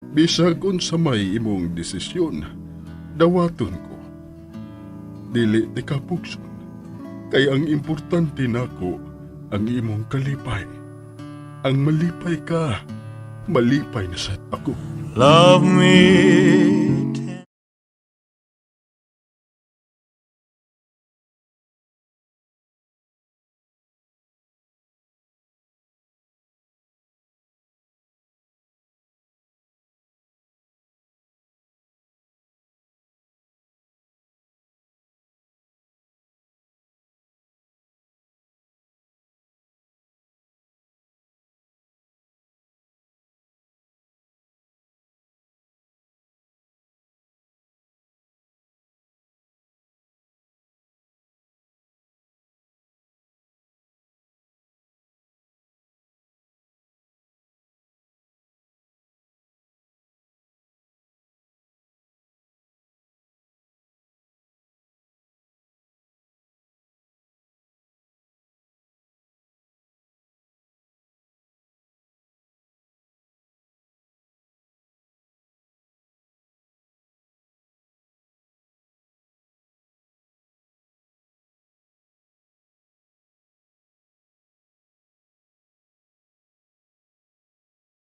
Bisag unsa may imong desisyon, dawaton ko. Dili ti ka pugson. Kay ang importante nako ang imong kalipay. Ang malipay ka, malipay na sad ako. Love me.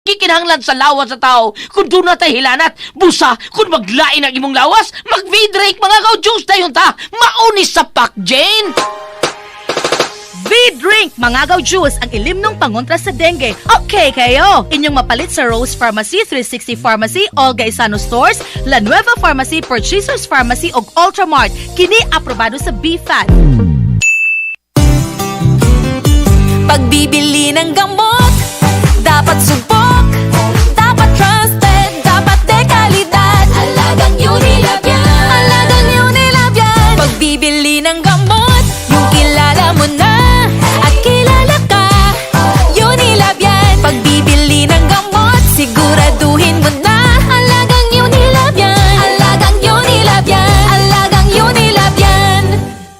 Gikinahanglan sa lawas sa tao kung doon na tayo hilanat. Busa, kung maglain ang imong lawas, mag-V-Drake mga ka-juice tayo ta. Maunis sa Pak Jane. V-Drink, Mangagaw Juice, ang ilimnong pangontra sa dengue. Okay kayo! Inyong mapalit sa Rose Pharmacy, 360 Pharmacy, Olga Isano Stores, La Nueva Pharmacy, Purchasers Pharmacy ug Ultramart. Kini aprobado sa BFAT. Pagbibili ng gamot, dapat subok, dapat trusted, dapat dekalidad. Alagang Unilab yan, alagang Unilab yan. Pagbibili ng gamot, yung kilala mo na at kilala ka, Unilab yan. Pagbibili ng gamot, siguraduhin mo na, alagang Unilab yan, alagang Unilab yan, alagang Unilab yan.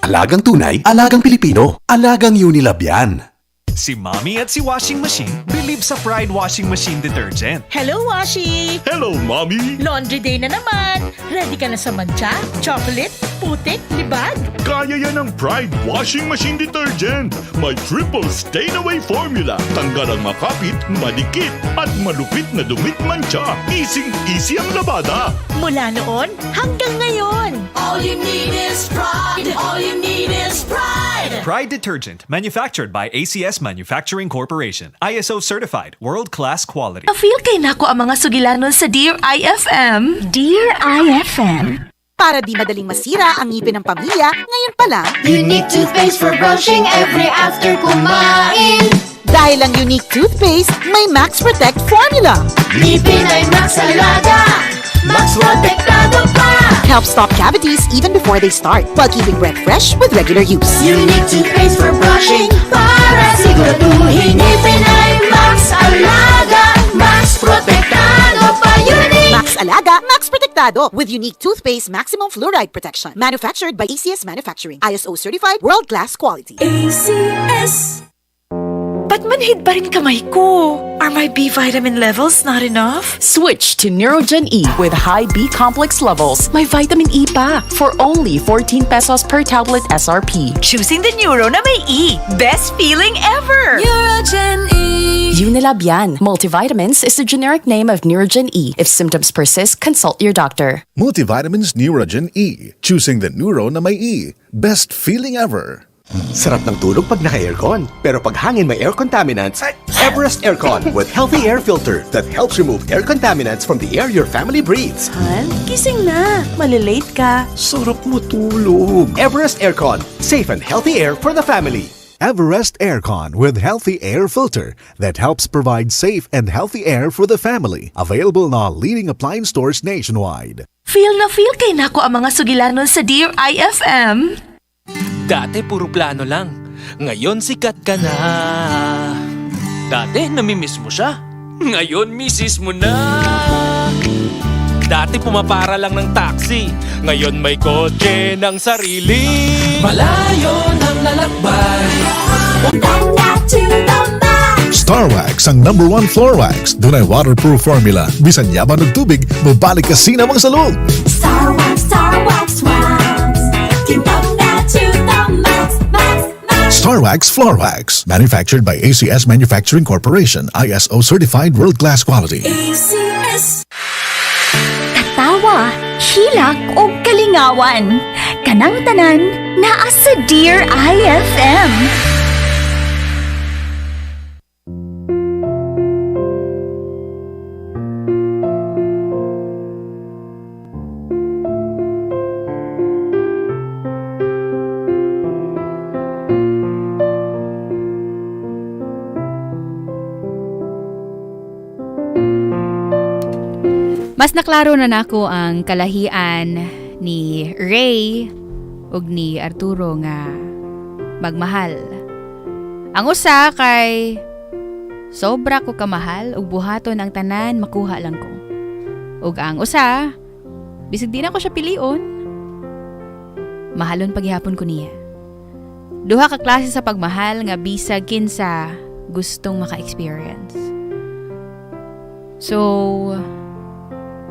Alagang tunay, alagang Pilipino, alagang Unilab yan. Si Mommy at si Washing Machine believe sa Pride Washing Machine Detergent. Hello, Washi! Hello, Mommy. Laundry day na naman! Ready ka na sa mantsa, chocolate, putik, libag? Kaya yan ang Pride Washing Machine Detergent. May triple stain-away formula. Tanggal ang makapit, madikit, at malupit na dumit mantsa. Easy-easy ang labada. Mula noon hanggang ngayon! All you need is pride. All you need is pride. Pride Detergent, manufactured by ACS Manufacturing Corporation. ISO certified, world-class quality. Feel kay nako ang mga sugilanon sa Dear IFM. Dear IFM. Para di madaling masira ang ngipin ng pamilya, ngayon pa lang, Unique toothpaste for brushing every after kumain. Dahil ang Unique Toothpaste, may Max Protect formula. Ngipin ay Max Alaga, Max Protektado pa. Helps stop cavities even before they start, while keeping breath fresh with regular use. Unique toothpaste for brushing para siguraduhin ngipin ay Max Alaga, Max Protektado pa. Unique! Max Alaga, Max Protektado with Unique Toothpaste Maximum Fluoride Protection. Manufactured by ACS Manufacturing. ISO certified, world-class quality. ACS. Ba't manhid pa rin kamay ko? Are my B vitamin levels not enough? Switch to Neurogen E with high B complex levels. May vitamin E pa for only 14 pesos per tablet SRP. Choosing the Neuro na may E. Best feeling ever! Neurogen E. Unilab yan. Multivitamins is the generic name of Neurogen E. If symptoms persist, consult your doctor. Multivitamins Neurogen E. Choosing the neuro na may E. Best feeling ever. Sarap ng tulog pag naka-aircon. Pero pag hangin may air contaminants, Everest Aircon with healthy air filter that helps remove air contaminants from the air your family breathes. Han, gising na. Malilate ka. Sarap matulog. Everest Aircon. Safe and healthy air for the family. Everest Aircon with healthy air filter that helps provide safe and healthy air for the family. Available in all leading appliance stores nationwide. Feel na feel kay nako ang mga sugilanon sa Dear IFM. Dati puro plano lang. Ngayon sikat ka na. Dati namimiss mo siya. Ngayon misis mo na. Dati pumapara lang ng taxi. Ngayon may kotse ng sarili. Malayo ng lalakbay. To the max. Star Wax ang number one floor wax. Dunay waterproof formula. Bisan yaban og tubig, mobalik ka sinam ang salog. Star Wax, Star Wax, Wax. Kintab na to the max, max, max. Star Wax Floor Wax. Manufactured by ACS Manufacturing Corporation. ISO certified world-class quality. ACS. Katawa, hilak o kalingawan. Kanang tanan, naa sa Dear IFM. Mas naklaro na nako ang kalahian ni Ray ug ni Arturo nga magmahal. Ang usa kay sobra ko kamahal ug buhaton ang tanan makuha lang ko. Ug ang usa bisag di na ko siya pilion, mahalon paghihapon ko niya. Duha ka klase sa pagmahal nga bisag kinsa gustong maka-experience. So,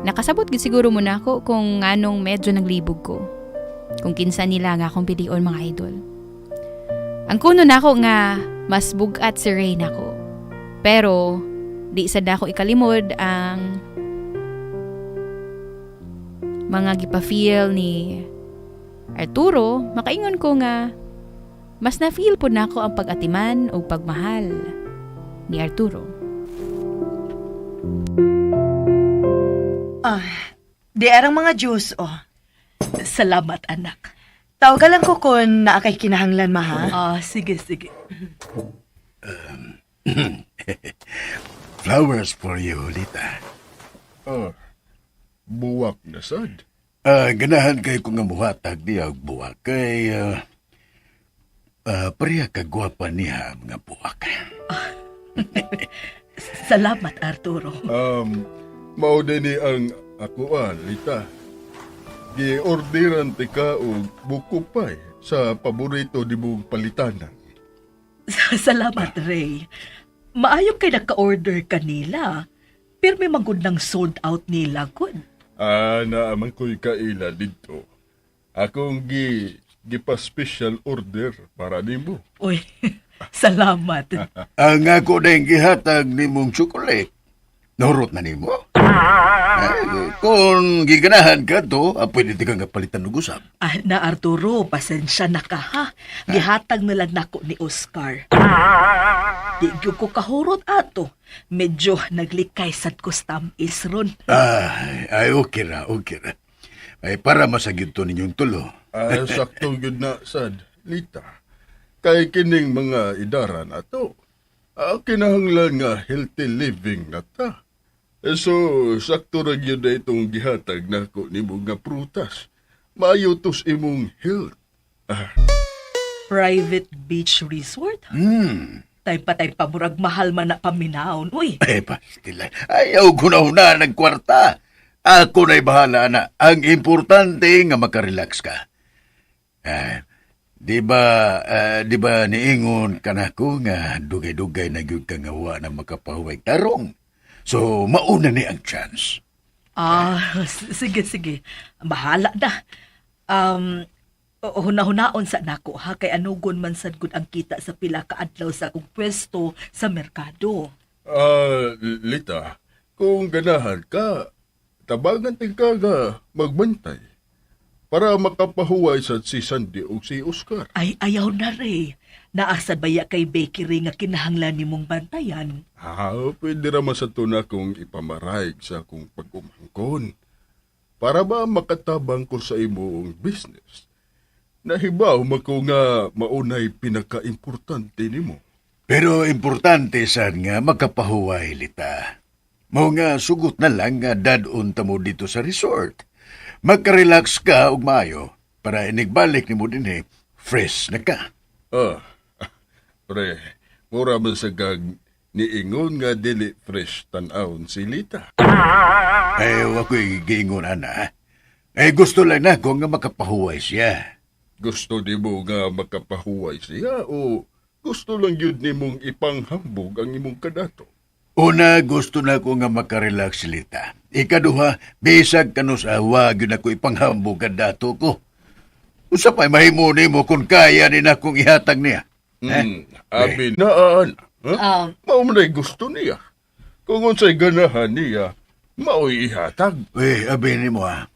nakasabot gid siguro mo na ako kung anong medyo naglibog ko. Kung kinsa nila nga akong pilion mga idol. Ang kuno nako nga mas bugat si Ray nako. Pero di sad nako ikalimod ang mga gipa-feel ni Arturo, makaingon ko nga mas na-feel po nako ang pag-atiman o pagmahal ni Arturo. Ah, di arang mga juice, oh. Salamat, anak. Tawagan lang ko kung naa kay kinahanglan, ma, ha? Ah, sige, sige. Flowers for you, Lita. Ah, buwak na sad. Ah, ganahan kay ko nga muhatag niya og buwak kay pareha ka gwapa niya ang mga buwak. Salamat, Arturo. Mao din ni ang akoa, Lita. Giorderan ti ka og bukupay sa paborito di mong palitanan. Salamat, Ray. Maayo kay naka-order kanila. Pero may magod ng sold out nila, good. Ah, naaman ko'y kaila dito. Akong gipa-special order para nimo. Uy, salamat. Ang ako na yung gihatag nimong chocolate. Nahurot na nimo? Ay, kung giganahan ka to, pwede ti ka nga palitan og usab. Ah, na Arturo, pasensya na ka ha. Gihatag na lang nako ni Oscar. Di gyud ko kahurot ato. Medyo naglikay sad ko is ron. Ay, ay okay ra, okay ra. Ay, para masagid to ninyong tulo. Ah, sakto gyud na sad, Lita. Kay kining mga idara na to. Ah, kinahanglan nga healthy living na ta. Eh, so, sakto ra gyud na itong gihatag nako nimo nga prutas. Maayo tos imong health. Ah, Private beach resort? Tay pa murag mahal man na paminawon. Uy, Ay, pastila. Ayaw ko na una ng kwarta. Ako na'y bahala na. Ang importante nga makarelax ka. Ah, di ba niingon ka na ko nga dugay-dugay na gyud ka nga wa na makapahuway tarong. So, mauna ni ang chance. ah, sige, sige. Bahala na. Um, huna-hunaon sa nako ha kay anugon man sad gud ang kita sa pila ka adlaw sa akong pwesto sa merkado. ah, Lita, kung ganahan ka, tabangan ting ka nga magbantay para makapahuway sa si Sandy o si Oscar. Ay, ayaw na re. Naasad baya kay bakery nga kinahanglan nimong bantayan. Ah, pwede raman sa tuna kong ipamaraig sa akong pag-umangkon. Para ba makatabang ko sa imong business? Nahibaw man ko nga maunay pinaka-importante nimo. Pero importante sad nga makapahuway, Lita. Mao nga sugot na lang nga dadon ta mo dito sa resort. Magka-relax ka og maayo para inigbalik nimo dinhi fresh na ka. Ah, pre, mura man sa gag niingon nga dili fresh tan-awon si Lita. Ay, ako'y giingon ana. Ay, gusto lang na ko nga makapahuway siya. Gusto di mo nga makapahuway siya o Gusto lang yun nimong ipanghambog ang imong kadato. Una, gusto na ko nga makarelax, Lita. Ikaduha, bisag kanus awa, gyud ako ipanghambog ang dato ko. Usa pa'y mahimo nimo kung kaya ni na akong ihatag niya. Abi naan. Ha? Mao man ay gusto niya. Kung unsay ganahan niya, mao'y ihatag. Eh, abi nimo ha.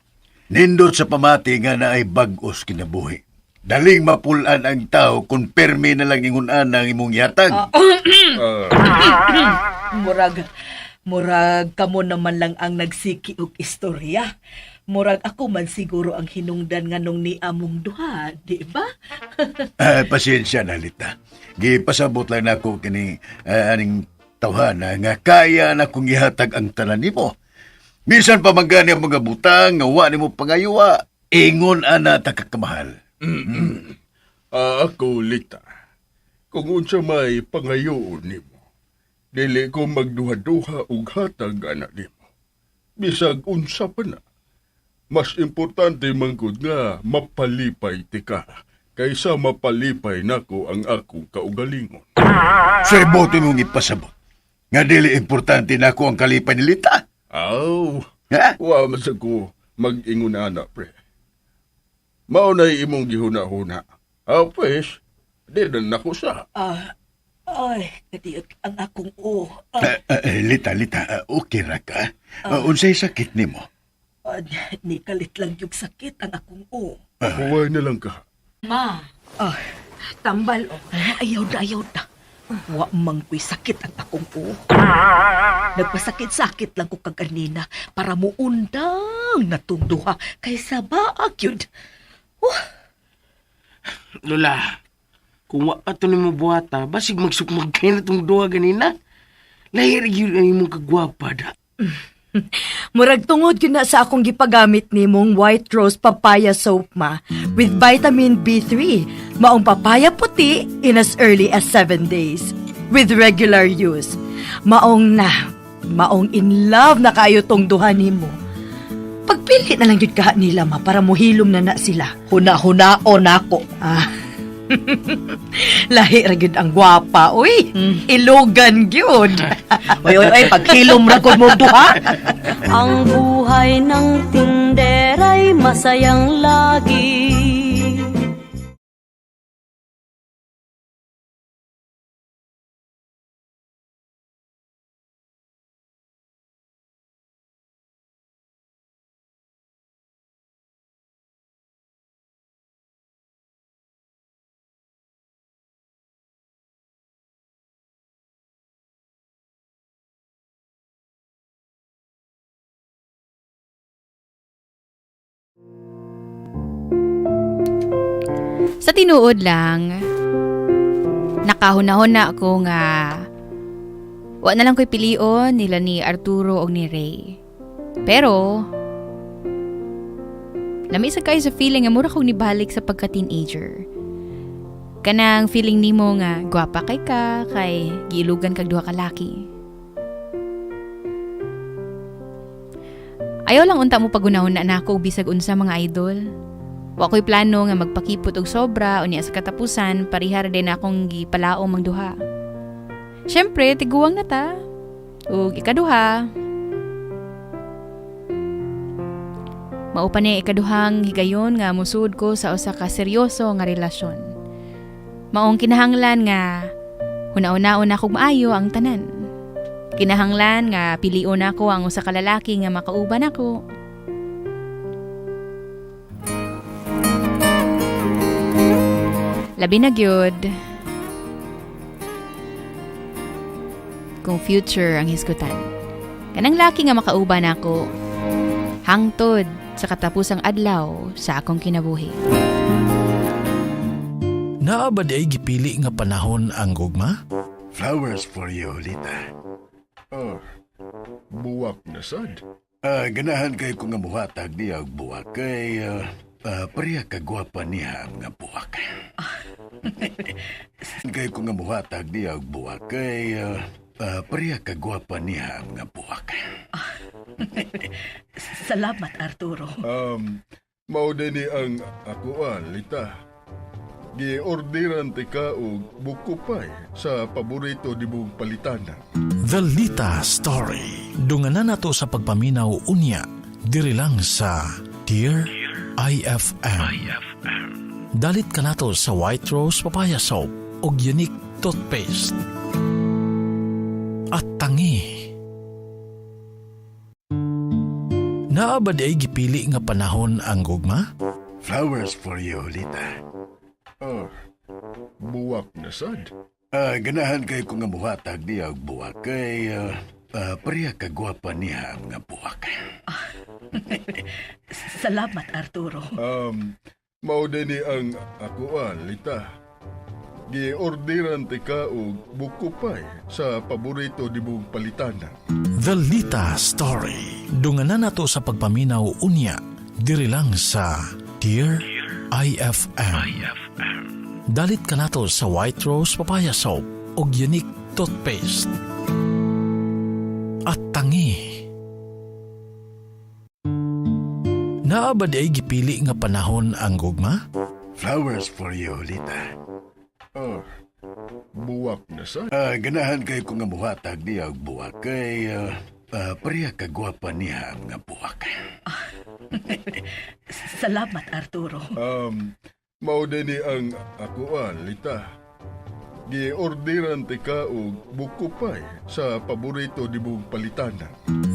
Nindot sa pamati nga na ay bag-os kinabuhi. Daling mapulan ang tao kung permi na lang ingunan ang imong yatag. Murag, murag kamo naman lang ang nagsiki og istorya. Murag ako man siguro ang hinungdan nga nung ni among duha, di ba? Pasensya na, Lita. Gipasabot lang nako kini aning tawhana nga kaya na kong ihatag ang tanan nimo. Bisan pa man gani ang mga butang nga wa nimo pangayuwa, ingon ana ta kakamahal. Ako, Lita. Kung unsa may pangayoon nimo, dili ko magduha-duha og hatag ana nimo. Bisag unsa pa na. Mas importante man gud nga mapalipay ti ka kaysa mapalipay nako ang akong kaugalingon. Sa bote mong ipasabot. Nga dili importante nako ang kalipay ni Lita. Aw, ha? Wa man sa ko mag-ingon ana, pre. Mao na'y imong gihuna-huna. Aw, pwes, di na nako sa. Ay, kadiot ang akong o. Lita, Lita, okay ra ka? Unsay sakit nimo? Ni kalit lang yung sakit ang akong o. Huwag na lang ka. Ma, tambal o. Ayaw na, ayaw na. Wa mang ko'y sakit ang akong o. Nagpasakit-sakit lang ko kaganina para muundang natong duha kaysa baag yun. Lola, kung wa pa to nimo buhata, basig magsukmag kayo na tong duha ganina. Lahir gyud ang imong kagwapa da. Murag tungod gyud na sa akong gipagamit nimong White Rose Papaya Soap ma with vitamin B3. Maong papaya puti in as early as 7 days with regular use. Maong na, maong in love na kayo tong duha nimo. Pagpili na lang gyud ka nila ma para muhilom na na sila. Huna-huna o nako. Ah. Lahi ra gyud ang gwapa, uy. Ilogan gyud. Oy, oy, oy, paghilom ra gud mo duha. Ang buhay ng tindera'y masayang lagi. Sa tinuod lang, nakahunahon na ako nga wa na lang ko'y pilion nila ni Arturo og ni Ray. Pero, lami sa kayo sa feeling nga mura kong nibalik sa pagka-teenager. Kanang feeling nimo nga gwapa kay ka, kay giilugan kag duha ka laki. Ayaw lang unta mo pagunahon na nako og bisag unsa mga idol. Wa ko'y plano nga magpakipot og sobra unya sa katapusan parihara din akong gipalaom ang duha. Syempre, tiguang na ta. Ug ikaduha, mao pa ni ikaduhang higayon nga musud ko sa usa ka seryoso nga relasyon. Maong kinahanglan nga huna-hunaon akong maayo ang tanan. Kinahanglan nga pilion ako ang usa ka lalaki nga makauban ako. Labi na gyud kung future ang hisgutan. Kanang laki nga makauban ako hangtod sa katapusang adlaw sa akong kinabuhi. Naa ba di ay gipili nga panahon ang gugma? Flowers for you, Lita. Buwak na sad. Ganahan kay ko nga muhatag niya og buwak kay pareha kagwapa niya ang nga buwak. Kay ko nga muhatag niya og buwak kay pareha kagwapa niya ang nga buwak. Salamat, Arturo. Mao din ni ang akuan, Lita. Giorderan tika og bukupay sa paborito nimong palitana. The Lita Story. Dunganan nato sa pagpaminaw unya, diri lang sa Dear IFM. Dalit ka nato sa White Rose Papaya Soap og Unique Toothpaste. At tangi. Naa ba di ay gipili nga panahon ang gugma? Flowers for you, Lita. Ah, buwak na sad. Ah, ganahan kay ko nga muhatag niya og buwak kay pareha kagwapa niya ang nga buwak. Salamat, Arturo. Mao ni ang akoa, Lita. Giorderan tika og bukupay sa paborito nimong palitana. The Lita Story. Dunganan nato sa pagpaminaw unya, diri lang sa Dear IFM. Dalit ka nato sa White Rose Papaya Soap og Unique Toothpaste. At tangi. Naa ba di ay gipili nga panahon ang gugma? Flowers for you, Lita. Ah, buwak na sad. Ah, ganahan kay ko nga muhatag niya og buwak kay pareha kagwapa niya ang nga buwak. Salamat, Arturo. Mao ni ang akoa, Lita. Giorderan tika og bukupay sa paborito nimong palitana.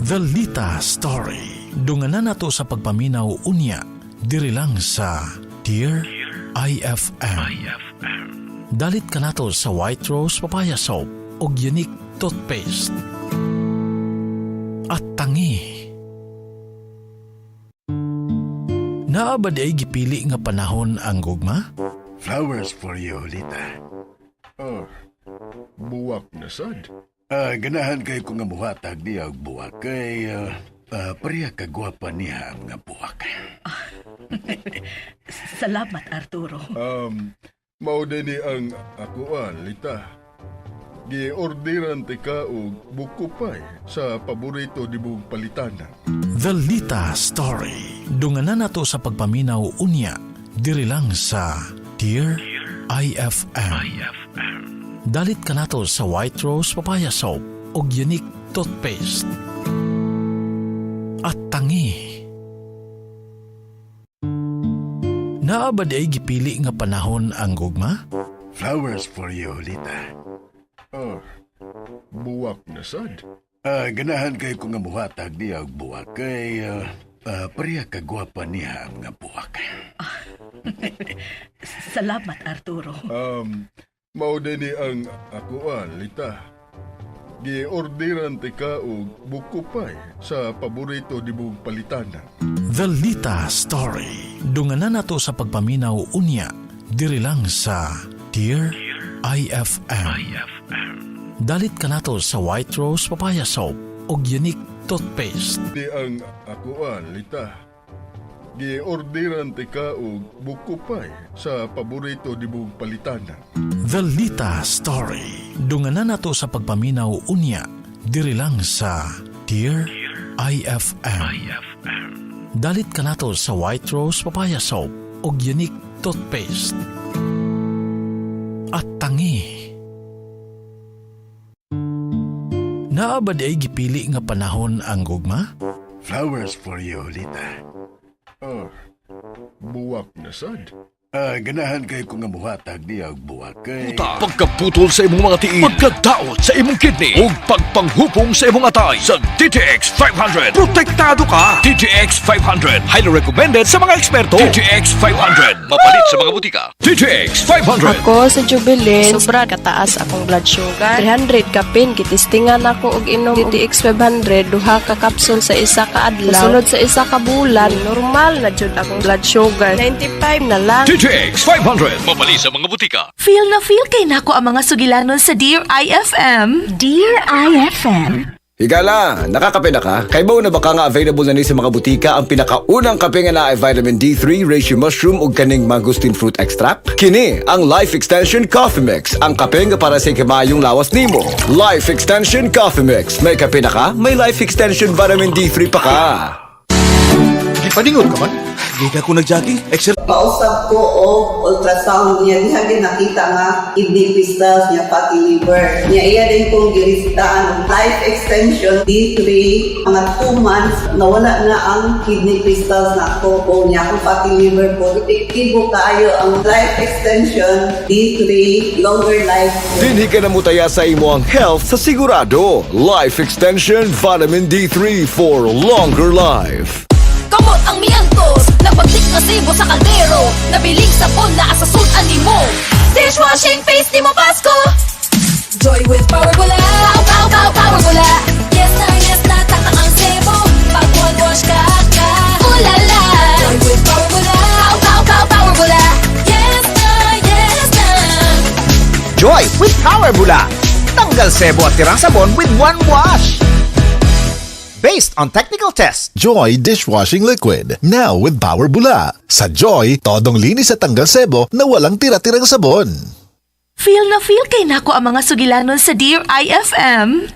The Lita Story. Dunganan nato sa pagpaminaw unya, diri lang sa Dear IFM. Dalit ka nato sa White Rose Papaya Soap og Unique Toothpaste. At tangi. Naa ba di ay gipili nga panahon ang gugma? Flowers for you, Lita. Ah, buwak na sad. Ah, ganahan kay ko nga muhatag niya og buwak kay pareha kagwapa niya ang nga buwak. Salamat, Arturo. Mao ni ang akoa, Lita. Giorderan tika og bukupay sa paborito nimong palitana. The Lita Story. Dunganan nato sa pagpaminaw unya, diri lang sa Dear IFM. Dalit ka nato sa White Rose Papaya Soap og Unique Toothpaste. At tangi. Naa ba di ay gipili nga panahon ang gugma? Flowers for you, Lita. Ah, buwak na sad. Ah, ganahan kay ko nga muhatag niya og buwak kay pareha kagwapa niya ang nga buwak. Salamat, Arturo. Mao ni ang akoa, Lita. Giorderan tika og bukupay sa paborito nimong palitana. The Lita Story. Dunganan nato sa pagpaminaw unya, diri lang sa Dear IFM. Dalit ka nato sa White Rose Papaya Soap og Unique Toothpaste. Di ang akoa, Lita. Giorderan tika og bukupay sa paborito nimong palitana. The Lita Story. Dunganan nato sa pagpaminaw unya, diri lang sa Dear IFM. Dalit ka nato sa White Rose Papaya Soap og Unique Toothpaste. At tangi. Naa ba di ay gipili nga panahon ang gugma? Flowers for you, Lita. Ah, buwak na sad. Ah, ganahan kay ko nga muhatag niya og buwak kay Pagkaputol sa imong mga tiil, pagkadaot sa imong kidney, ug pagpanghupong sa imong atay sa DTX 500. Protektado ka. DTX 500. Highly recommended sa mga eksperto. DTX 500. Mapalit sa mga butika. DTX 500. Ako sa Jubilin, sobra kataas akong blood sugar. 300 kapin, gitistingan ako og inom DTX 500, duha ka kapsul sa isa ka adlaw. Sunod sa isa ka bulan, normal na jud akong blood sugar. 95 na lang. DTX 500. Mapalit sa mga butika. Feel na feel kay nako ang mga sugilanon sa Dear IFM. Dear IFM. Higala, nakakape na ka? Kaybaw na ba ka nga available na ni sa mga butika ang pinakaunang kape nga naay vitamin D3, reishi mushroom ug kaning mangosteen fruit extract? Kini ang Life Extension Coffee Mix, ang kape nga para sa ikamayong lawas nimo. Life Extension Coffee Mix. May kape na ka, may Life Extension vitamin D3 pa ka. Gipaningot ka man? Sige ka ko nag-jogging. Exer Pausap ko og ultrasound niya diha gyud nakita nga kidney crystals niya, fatty liver. Niya iya din kong giresetahan og Life Extension D3. Mga 2 months nawala na ang kidney crystals nako o niya akong fatty liver po. Epektibo kaayo ang Life Extension D3, longer life. Dinhi ka na mutaya sa imo ang health sa sigurado. Life Extension Vitamin D3 for longer life. Kamot ang miantos, nagbagdik nga sebo sa kaldero, nabiling sabon na sa sudan nimo. Dishwashing paste nimo Pasko. Joy with Power Bula. Pow, pow, pow, Power Bula. Yes na, taktak ang sebo. Pag one wash ka, ka. Ulala. Joy with Power Bula. Pow, pow, pow, Power Bula. Yes na, yes na. Joy with Power Bula. Tanggal sebo at tirang sabon with one wash. Based on technical tests. Joy Dishwashing Liquid. Now with Power Bula. Sa Joy, todong linis at tanggal sebo na walang tira-tirang sabon. Feel na feel kay nako ang mga sugilanon sa Dear IFM.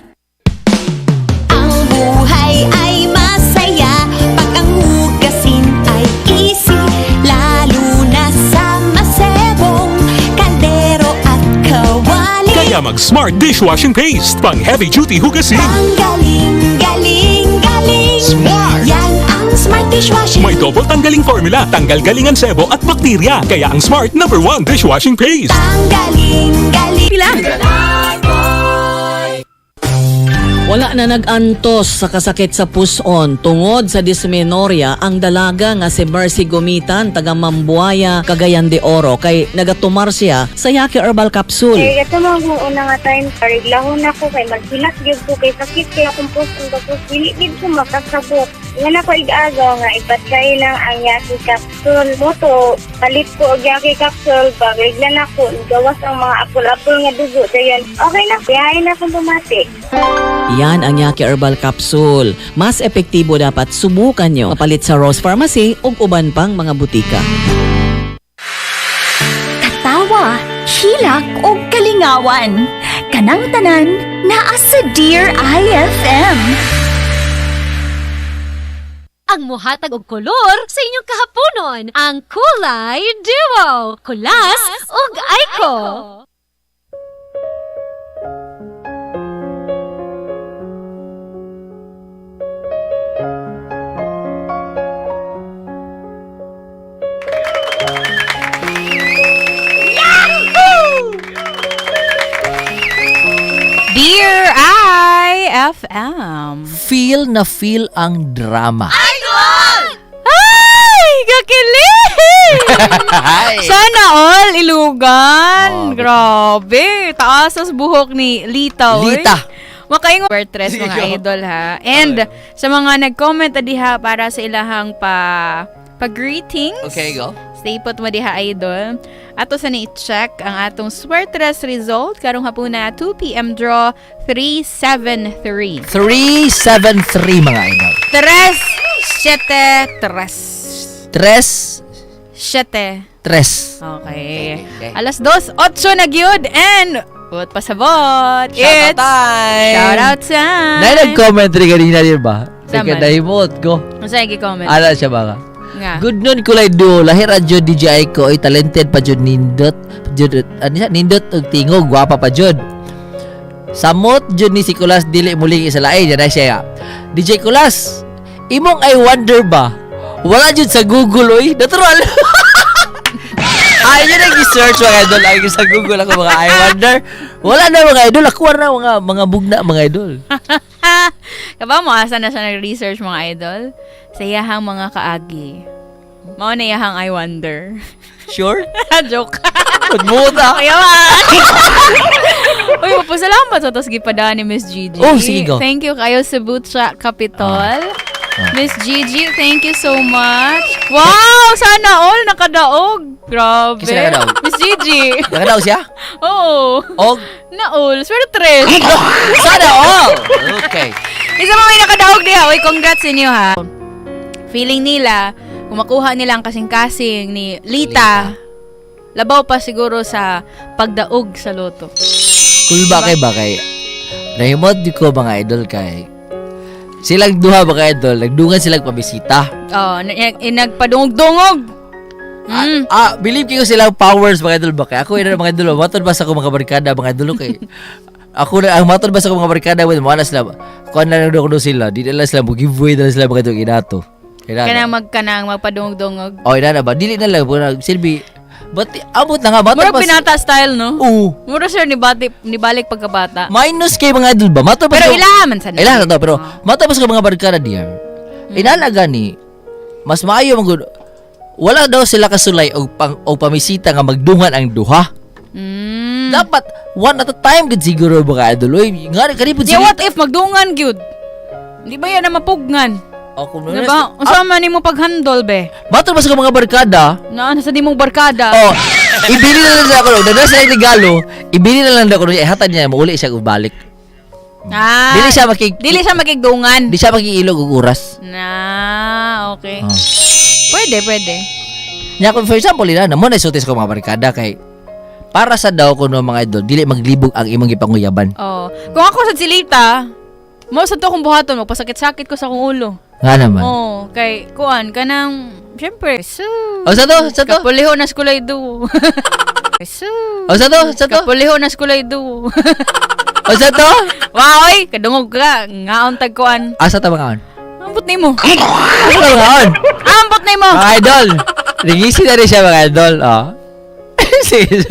Ang buhay ay masaya pag ang hugasin ay easy, lalo na sa masebong kaldero at kawali. Kaya mag Smart Dishwashing Paste pang heavy duty hugasin. Ang galing, galing, galing. Smart! Yan ang Smart Dishwashing. May double tanggaling formula, tanggal galingan sebo at bakterya. Kaya ang Smart number one dishwashing paste. Ang galing, galing. Pila? Wala na nag-antos sa kasakit sa puson tungod sa dysmenorrhea ang dalaga nga si Mercy Gumitan, taga Mambuaya, Cagayan de Oro, kay nagatumar siya sa Yaki Herbal Capsule. Kay kato mga kung una nga time, pariglahon ako kay maghilak gyud ko kay sakit kay akong puson, tapos dili gid ko makasabot. Nga na ko ig-agaw nga ipatry lang ang Yaki capsule. Moto palit ko og Yaki capsule ba bigla na ko gawas ang mga apol-apol nga dugo dayon. Okay na, biyahe na akong bumati. Yan ang Yaki Herbal Capsule. Mas epektibo, dapat subukan nyo. Kapalit sa Rose Pharmacy ug uban pang mga butika. Katawa, hilak o kalingawan. Kanang tanan naa sa Dear IFM. Ang muhatag og kolor sa inyong kahaponon, ang Kulay Duo, Kulas ug Aiko. Dear IFM. Feel na feel ang drama. Idol! Ay! Kakilig! Sana all, ilugan. Oh, Grabe. Taas as buhok ni Lita. Oy. Lita. Makaingon portraits Sige, mga go. idol ha. And sa mga nag-comment diha para sa ilahang pa pa-greetings. Okay, go. Stay put mo diha, idol. Ato sa ni-check ang atong swertres result karong hapuna, 2 p.m. draw 373. 373, mga idol. 3 7 3. 3 7 3. Okay. Okay. Alas 2:08 na gyud and what pasabot. Shout out It's time! Shout out time. Na nag-comment rin kanina, di ba? Sama. Teka, nahimot ko. Unsa yung gi-comment? Ala siya ba ka? Nga. Good noon Kulay Duo, lahi ra jud DJI ko ay talented pa jud, nindot jud, ano siya, nindot og tingog, gwapa pa jud. Samot jud ni si Kulas, dili muling isalain yan na siya. DJ Kulas, imong I wonder ba? Wala jud sa Google oy, natural. Ay, yun ang i-search mga idol. Ay, sa Google ako mga I wonder. Wala na mga idol. Ako na mga bugna mga idol. Kaba mo asa na siya nag-research mga idol? Sa iyahang mga kaagi. Mao na iyahang I wonder. Sure? Joke. Buta. Kaya ba? Uy, mapasalamat sa tos gipadaan ni Miss Gigi. Oh, sige, go. Thank you kayo sa Butcha Capitol. Miss Gigi, thank you so much. Wow! Sana all nakadaog. Grabe. Kinsa nakadaog? Miss Gigi. Nakadaog siya? Oo. Og? Naol. Swerte. Sana all! Okay. Isa pa may nakadaog diha. Uy, congrats inyo ha. Feeling nila, kung makuha nila ang kasing-kasing ni Lita, labaw pa siguro sa pagdaog sa loto. Cool ba kay ba kay nahimod di ko mga idol kay Silang duha mga idol, nagdungan silang pabisita. Oh, nagpadungog-dungog. Ah, believe kayo silang powers mga idol ba? Kaya ako yun mga idol, matod ba sa akong mga barkada mga idol kay ako na ang matod ba sa akong mga barkada when mo na sila. Kuan na lang daw kuno sila, di na lang sila mo giveaway na lang sila mga idol inato. Inana. Kanang magpadungog-dungog. Oh, inana ba? Dili na lang na silbi. But abot na nga matod Murag ba? Binata style, no? Oo. Mura sir ni bati ni balik pagkabata. Minus kay mga idol ba? Matod ba Pero sa- ilaha man sa Ilaha to, pero matod ba sa mga barkada diyan? Inana gani mas maayo man gud wala daw sila kasulay og pang og pamisita nga magdungan ang duha. Dapat one at a time gud siguro mga idol. Oy, nga kani pud Yeah, what if magdungan gyud? Di ba yan na mapugnan? Oh, kung Diba? Unsa man nimo paghandol be? Matod ba sa mga barkada? Na nasa di mong barkada. Oh, ibili na lang ako. Dada sa regalo, ibili na lang ako. Eh, hatad niya, mauli siya og balik. Ah, Dili siya dili siya makigdungan. Di siya makiilog og oras. Na, okay. Oh. Pwede, pwede. Nya kung for example, ina na mo na sulti sa akong mga barkada kay para sa daw kuno mga idol, dili maglibog ang imong gipanguyaban. Oh. Kung ako sa silita, mo sa to akong buhaton, magpasakit-sakit ko sa akong ulo. Nga naman. Oh, kay kuan kanang syempre. So, Oh, sa to, sa to. Kapuliho na skulay duo. So, Oh, sa to, sa to. Kapuliho na skulay duo. Oh, sa to. Wow, oy, kadungog ka. Ngaon tag kuan. Asa ta mga on? Ambot nimo. Asa ta mga on? Ambot nimo. Mga idol. Ringisi na rin siya mga idol. Oh. Sige.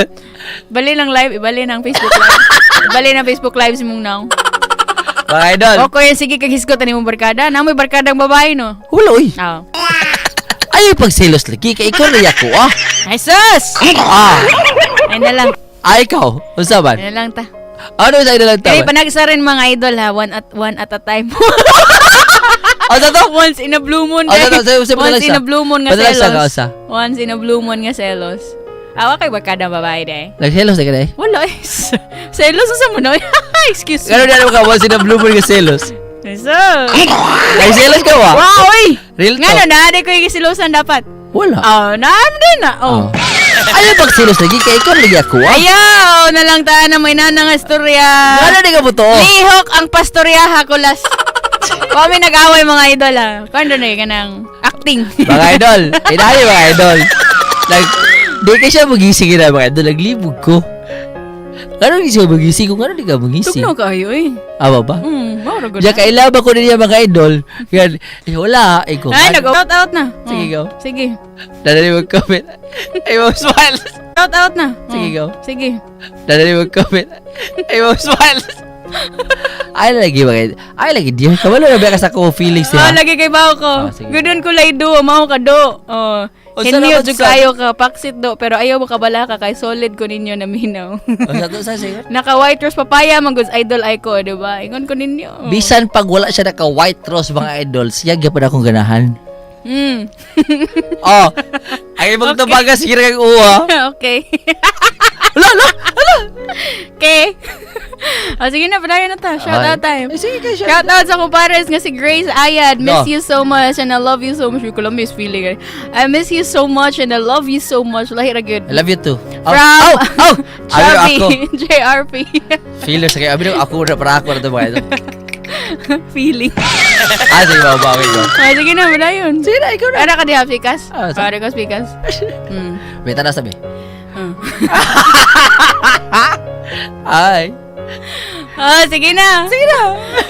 Bali ng live, ibali ng Facebook live. Ibali ng Facebook live si mong now. Mga idol. Okay, sige kag hisgot ani mong barkada. Namoy barkadang babae no. Wala oy. Oh. Ayaw pagselos lagi kay ikaw na yako ah. Ay sus. Ah. Ay na lang. Ay ikaw, unsa man? Ay na lang ta. Ano sa idol lang Kaya tama? panagsa rin mga idol ha, one at a time. Oh, sa to? Once in a blue moon. Oh, sa to, sa- Once padala in siya. a blue moon nga Padala siya, selos. kausa. Once in a blue moon nga selos. Awa kay barkadang babae day. Nagselos na ka na eh. Wala eh. Selos sa mo no. Excuse me. Ganun na naman ka, once in a blue moon ka selos. Sus. Ay, selos ka ba? Wow, oy! Real Nga talk. no, na, di ko yung silosan dapat. Wala. Oh, naam din na. Oh. Ayaw pagselos lagi kay ikaw lagi ako ah. Ayaw na lang ta na may nana nga istorya. Ano di ka buto? Lihok ang pastorya ha, kulas. Kami nag-away mga idol ha. Kando na yun, kanang acting. Mga idol, inayo mga idol. Like, di ka siya magising na mga idol. Naglibog ko. Ano di siya magising? Kung ano di ka magising? Tugnaw kayo eh. Aba ba? Mao ra gud. Diya kailaban ko niya mga idol. Yan, eh, wala. Eh, ko. Ay, nag-out out na. Sige, Oh, go. Sige. Dadali mag-comment. Ay, mo smile. Out out na. Sige, Oh, go. Sige. Dadali mag-comment. Ay, mo smile. Ay, lagi mga idol. Ay, lagi. Di, kabalo na ba ka sa ko feelings Oh, niya? lagi kay bao ko. Ah, sige. Gudon ko lay do, mao ka do. Oh. O, sana Henyo man jud sa- kayo ka paksit do, pero ayaw mo kabala ka kay solid ko ninyo na minaw. O, sa to, sa sige. Naka white rose papaya man goods idol ay ko, di ba? Ingon ko ninyo. Bisan pag wala siya naka white rose mga idol, siya gyapon akong ganahan. Oh, ay imong okay. tubaga sige kag uwa. Okay. Ala, ala, ala. Okay. O, sige na, padayon na ta. Shout Ay. out time. Sige kay shout out sa kumpares nga si Grace Ayad. Miss No. you so much and I love you so much. Ko lang miss feeling. I miss you so much and I love you so much. Lahi ra gyud. I love you too. Oh, From oh, oh. Ayaw Chubby, ako. JRP. Feelers kay abi ako na para ako na to mga idol. Feeling. Ah, sige ba ba go. Oh, sige na, padayon. Sige na, ikaw na. Ara ka diha, pikas? Ah, Ara ka, pikas. May tanas sabi. Ay. Oh, sige na. Sige na.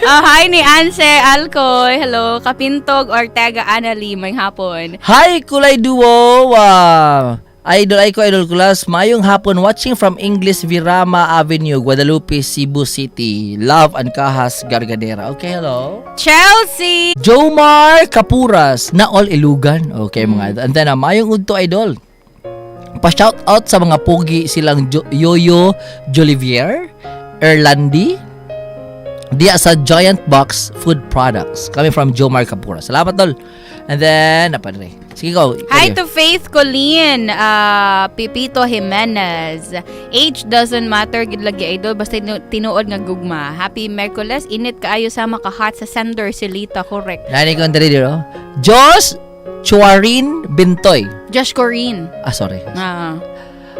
Oh, hi ni Anse Alcoy. Hello, Kapintog Ortega Anali. May hapon. Hi Kulay Duo. Wow. Idol ay ko idol kulas mayong hapon watching from English Virama Avenue, Guadalupe, Cebu City. Love and Kahas Gargadera. Okay, hello. Chelsea. Jomar Kapuras na all Ilugan. Okay mga idol. And then mayong udto idol. Pa-shout out sa mga pogi silang Yoyo Jolivier, Erlandi, diya sa Giant Box Food Products. Kami from Jomar Kapuras. Salamat tol. And then, napadre. Sige go. Hi to Faith Colleen, Pipito Jimenez. Age doesn't matter, gid lagi idol basta tinuod nga gugma. Happy Merkules, init kaayo sama ka hot sa sender silita, correct. Nani ko ang dali dito. Josh Chuarin Bintoy. Josh Corinne. Ah, sorry. Ah.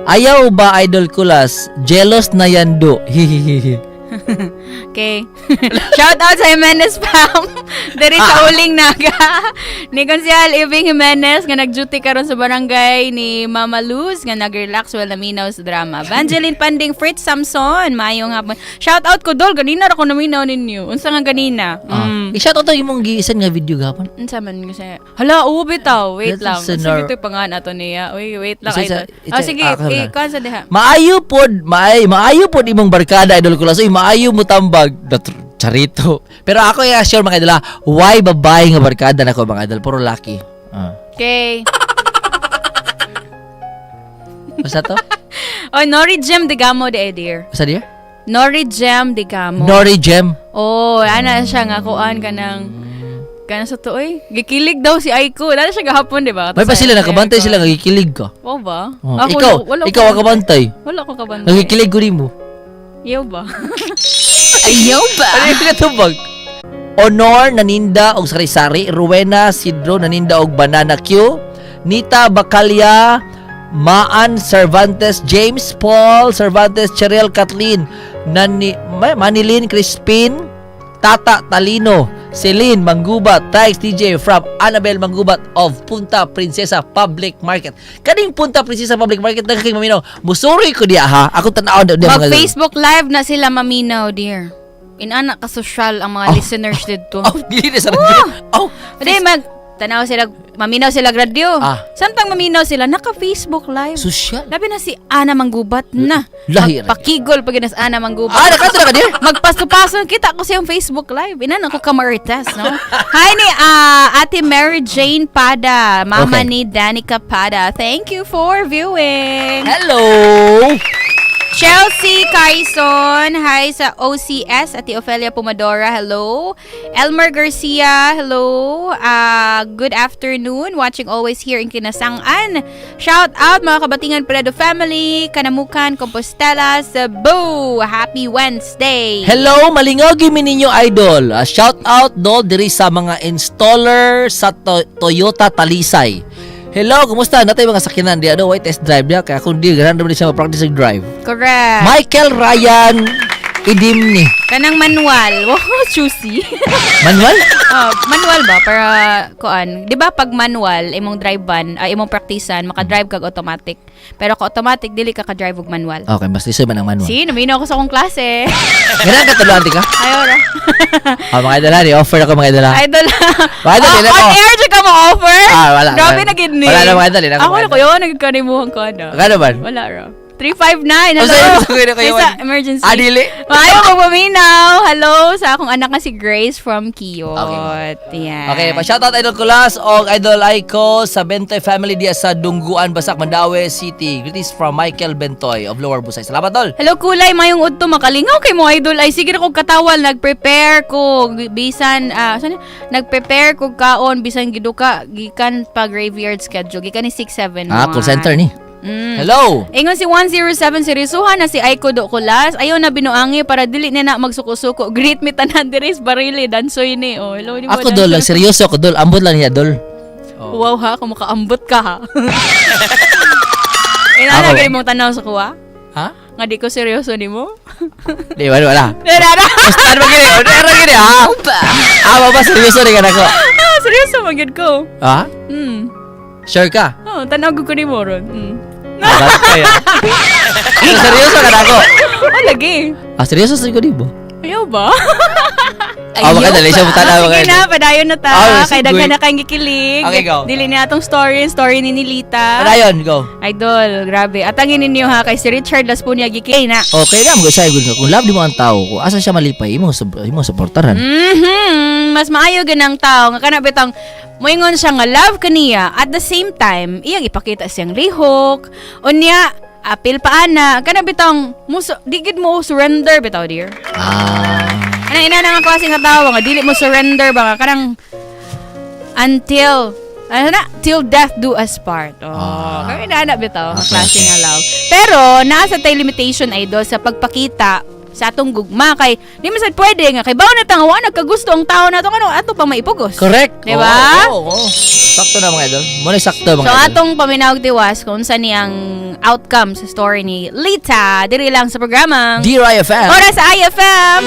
Ayaw ba idol kulas? Jealous na yan do. Hihihihi. Okay. Shout out sa Jimenez fam. Diri sa Uling Naga. Ni Konsehal Ibing Jimenez nga nag-duty karon sa barangay ni Mama Luz nga nag-relax while naminaw sa drama. Vangeline Panding Fritz Samson. Maayong hapon. Shout out ko dol ganina ra ko naminaw ninyo. Unsa nga ganina? Ah. I-shout out to imong giisan nga video gapon. Unsa man kasi. Hala, oo bitaw. Wait That's lang. sa Sige Nor- ito pangan ato niya. Uy, wait lang. Isa- Idol. Oh, sige, ah, eh, kuan sa diha. Maayo pod, maayo pod imong barkada, Idol Kulas. Uy, maayo mo tambag. Charito. Pero ako ya sure mga idol, ah, why babae nga barkada nako mga idol, puro laki. Ah. Okay. Basta to? Oh, Nori Gem Degamo de dear. Basta dear? Nori Gem Degamo. Nori Gem. Oh, ana siya nga kuan kanang kanang sa tuoy. Gikilig daw si Aiko. Dala siya gahapon, di ba? May pa sila nakabantay sila ngagikilig ka. Wow ba? Oh, Ako, ikaw, wala ikaw ang kabantay. Wala ko kabantay. Nagikilig ko nimo. Yaw ba? Ayaw ba? Ano yung pinatubag? Honor naninda og sari-sari, Rowena Sidro naninda og banana Q, Nita Bacalya, Maan Cervantes, James Paul Cervantes, Cheryl Kathleen, Nani, Manilyn Crispin, Tata Talino, Celine Manggubat, thanks DJ from Annabel Manggubat of Punta Princesa Public Market. Kaning Punta Princesa Public Market nagkakay maminaw. Musuri ko diya ha. Ako tan-aw na Mag Facebook Live na sila maminaw, dear. Inana ka social ang mga listeners dito. Oh, dili na sa radyo. Oh, Hindi, mag tanaw sila, maminaw sila radyo. Ah. Samtang maminaw sila, naka-Facebook Live. Social. Labi na si Ana Manggubat na. Lahi ra. Magpakigol pag na si Ana Manggubat. Ah, nakato na ka, dear? Magpaso-paso, kita ko siyang Facebook Live. Inana ko kamarites, no? Hi ni Ate Mary Jane Pada, mama Okay. ni Danica Pada. Thank you for viewing. Hello! Chelsea Carson, hi sa OCS, Ate Ofelia Pumadora, hello. Elmer Garcia, hello. Good afternoon, watching always here in Kinasangan. Shout out mga kabatingan Peredo family, Kanamukan, Compostela, Cebu. Happy Wednesday. Hello, malingaw gyud mi ninyo idol. Shout out do diri sa mga installer sa Toyota Talisay. Hello, kumusta? Natay mga sakyanan di ano, white test drive niya kaya kung di ganahan naman siya ma-practice og drive. Correct. Michael Ryan Idimni. Kanang manual. Wow, choosy. Manual? Oh, manual ba para kuan? 'Di ba pag manual imong drive van, ay imong praktisan, maka-drive kag automatic. Pero kung automatic dili ka ka-drive og manual. Okay, mas lisoy man ang manual. See, naminaw ako sa akong klase. Ganahan ka tuluan ka? Ayaw ra. Ah, mga idol, ha, offer ako mga idol. ha. Idol. Mga idol, Ah, ilan on ko? air jud ka mo offer? Ah, wala. Grabe Wala. na gid ni. Wala na, mga idol, ilan ko, Ako mga na kuyo nagkanimuhan ko ano. Kano man? Wala ra. 359. Hello. Oh, sorry, sorry, sorry, Sa emergency. Ah, dili. Maayo ko paminaw. Hello sa akong anak nga si Grace from Kiyot. Okay. Yan. Okay, pa-shoutout Idol Kulas og Idol Aiko sa Bentoy family diya sa Dungguan, Basak, Mandaue City. Greetings from Michael Bentoy of Lower Busay. Salamat, Dol. Hello kulay, mayong udto makalingaw kay mo idol ay sige na kog katawal nagprepare ko bisan saan yun? Nagprepare ko kaon bisan giduka gikan pa graveyard schedule gikan ni 671. Ah, call center ni. Hello. Ingon si 107 seryosohan na si Aiko do Kulas. Ayaw na binuangi para dili niya na magsuko-suko. Greet me tanan diri sa barili dansoy ni. Oh, hello ni mo, Ako, Dol, dansoy. lang seryoso ako, Dol. Ambot lang niya, Dol. Wow ha, kung makaambot ka ha. Ina na Ako. gani mong tanaw sa kuha? Ha? Nga di ko seryoso nimo? Di, wala, wala. Wala na. Basta ano ba gini? Ano ba gini, ha? Ah, baba, seryoso rin ka na ko. Ah, seryoso man gyud ko. Ha? Sure ka? Oh, tanaw ko nimo ron. Ah, bakit kaya? Pero seryoso ka na ako. Oh, lagi. Ah, seryoso sa ko di ba? Ayaw ba? Ah, baka dali siya mo tanaw, Sige baka na, padayon na ta. Ah, Kay sige. daghan na kayong gikilig. Okay, go. Dili niya atong story, story ni Nilita. Padayon, go. Idol, grabe. Atangin ninyo ha kay si Richard Laspunia gikilig na. Okay na, mag-usay good ka. Kung love di mo ang tao, kung asa siya malipay, imo suportaran. Mas maayo ganang tao nga kana bitang moingon siya nga love kaniya at the same time iyang ipakita siyang lihok unya apil pa ana kana bitang mo di gid mo surrender bitaw dear. Ah. Ana ina na nga klase nga tawo nga dili mo surrender ba nga kanang until ano na till death do us part. Oh, ah. Kaya ina na bitaw nga klase nga love. Pero naa sa tay limitation idol sa pagpakita sa atong gugma kay di man sad pwede nga kay bawo na tang wa nagkagusto ang tao nato kano ato pang maipugos. Correct. Di ba? Oo, oo, oo. Sakto. Sakto na, mga idol. Mao na sakto, mga So idol. atong paminawag tiwas kung unsa ni ang outcome sa story ni Lita diri lang sa programang Dear IFM. Oras sa IFM.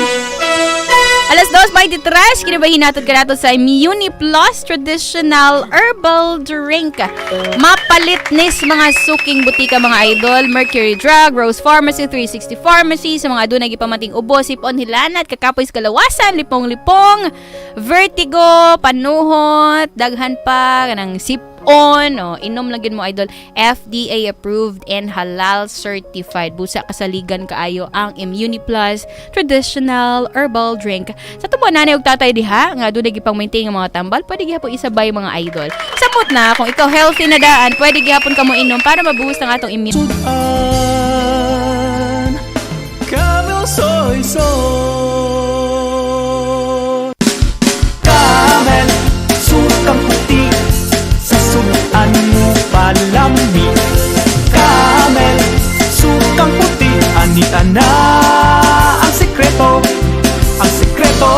Alas 2:23, kinabahin natin ka nato sa Immuni Plus Traditional Herbal Drink. Mapalit nis mga suking butika, mga idol, Mercury Drug, Rose Pharmacy, 360 Pharmacy, sa mga adunay gipamating ubo, sipon, hilanat, kakapoy sa kalawasan, lipong-lipong, vertigo, panuhot, daghan pa, kanang sipon, o inom lang yun mo, idol. FDA approved and halal certified. Busa kasaligan kaayo ang Immuni Plus Traditional Herbal Drink. Sa tubo nanay ug tatay diha nga adunay gipang maintain nga mga tambal, pwede gihapon isabay, mga idol. Samot na kung ikaw healthy na daan, pwede gihapon kamo inom para ma-boost ang atong immune. Camel Soy Soy. Camel, sukang puti. Sa sudan mo palami. Camel, sukang puti. Anita na ang sikreto. Ang sikreto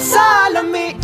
sa lami.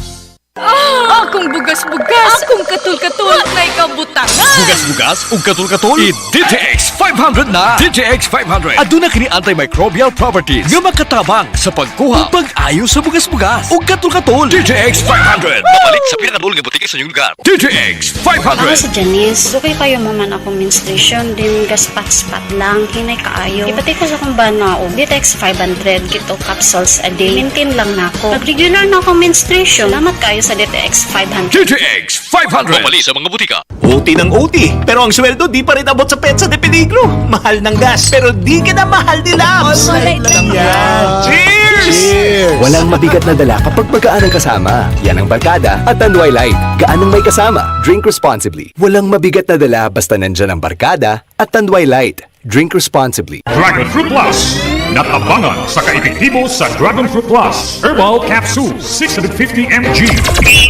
Akong bugas-bugas, akong katul-katul, na ikaw butangan. Bugas-bugas ug katul-katul. I-DTX 500 na. DTX 500. Aduna kini antimicrobial properties nga makatabang sa pagkuha ug pag-ayo sa bugas-bugas ug katul-katul. DTX 500. Mapalit sa pinakaduol nga butika sa inyong lugar. DTX Ako 500. si Janice. Dugay kayo maman akong menstruation. Din gaspat-spat lang. Hinay kaayo. Ipati ko sa akong bana og DTX 500 gito capsules a day. Maintain lang nako. Nag-regular na akong menstruation. Salamat kayo sa DTX 500. DTX 500. Mapalit sa mga butika. OT ng OT, pero ang sweldo di pa rin abot sa petsa de peligro. Mahal ng gas, pero di ka na mahal ni Labs. Lang yan. Cheers! Walang mabigat na dala kapag magaan ang kasama. Yan ang barkada at Tanduay Light. Gaan ang may kasama. Drink responsibly. Walang mabigat na dala basta nandyan ang barkada at Tanduay Light. Drink responsibly. Dragon Fruit Plus. Natabangan sa kaepektibo sa Dragon Fruit Plus Herbal Capsule 650 mg.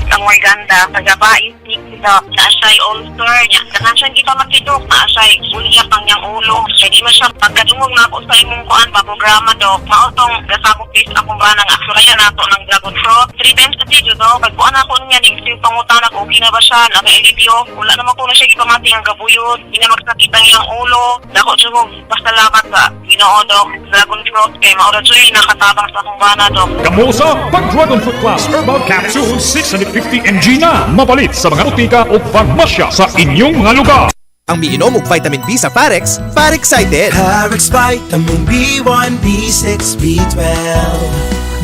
Ang Morganda, kagabais ni Doc, naa siya'y ulcer niya. Daghan siyang gipamati, Dok, naa siya'y ulyak ang niyang ulo. Kaya di man siya pagkadungog na ako sa imong kuan ba programa, Dok. Mao tong gasabok is akong ba nang aksurayan nato ng dragon fruit. Three times a day, Dok. Pagkuan ako niya, ning pangutan ako, okay na ba siya? Naka-alibyo. Wala naman ko na siya gipamati ang gabuyod. Di na magsakit ang iyang ulo. Dako jud ko pasalamat sa Ginoo, Dok. Dragon fruit kay mao ra jud nakatabang sa akong bana, Dok. Kamusa pag Dragon Fruit Plus Herbal Capsule 650 mg na. Mapalit sa mga butika o farmasya sa inyong mga lugar. Ang miinom og vitamin B sa Farex, Farexcited! Farex Vitamin B1, B6, B12.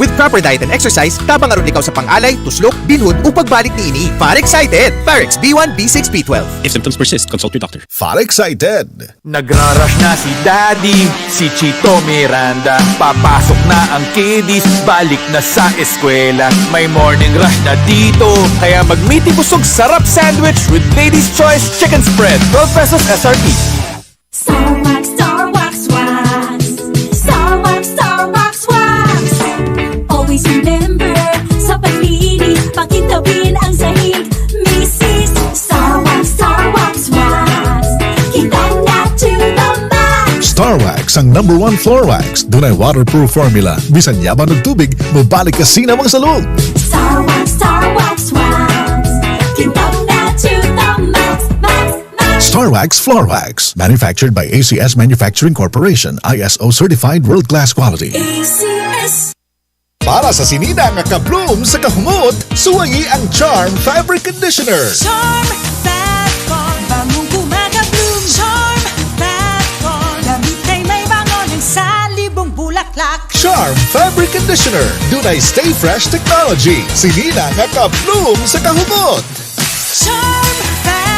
With proper diet and exercise, tabang aron ikaw sa pang-alay, tuslok, bilhod ug pagbalik niini. Farexcited! Farex B1, B6, B12. If symptoms persist, consult your doctor. Farexcited! Nagrarash na si Daddy, si Chito Miranda. Papasok na ang kiddies, balik na sa eskwela. May morning rush na dito, kaya mag-meaty busog sarap sandwich with Lady's Choice Chicken Spread. 12 pesos SRP. Star Wax, Star Wax, Wax. Star Wax, Star Wax, Wax. Always remember, sa paglinis, pakintabin ang sahig. Mrs. Star Wax, Star Wax, Wax. Kita na to the max. Star Wax ang number one floor wax. Dunay waterproof formula. Bisan yaban og tubig, mobalik ka sinam ang salog. Star Wax, Star Wax, Wax. Kintab na to the max, max, max. Star Wax Floor Wax. Manufactured by ACS Manufacturing Corporation. ISO certified world-class quality. ACS. Para sa sinina nga ka-bloom sa kahumot, suwayi ang Charm Fabric Conditioner. Charm Fabcon, bangong kumaka-bloom. Charm Fabcon, gamit ay may bango ng salibong bulaklak. Charm Fabric Conditioner. Dunay Stay Fresh Technology. Sinina nga ka-bloom sa kahumot. Charm Fabcon.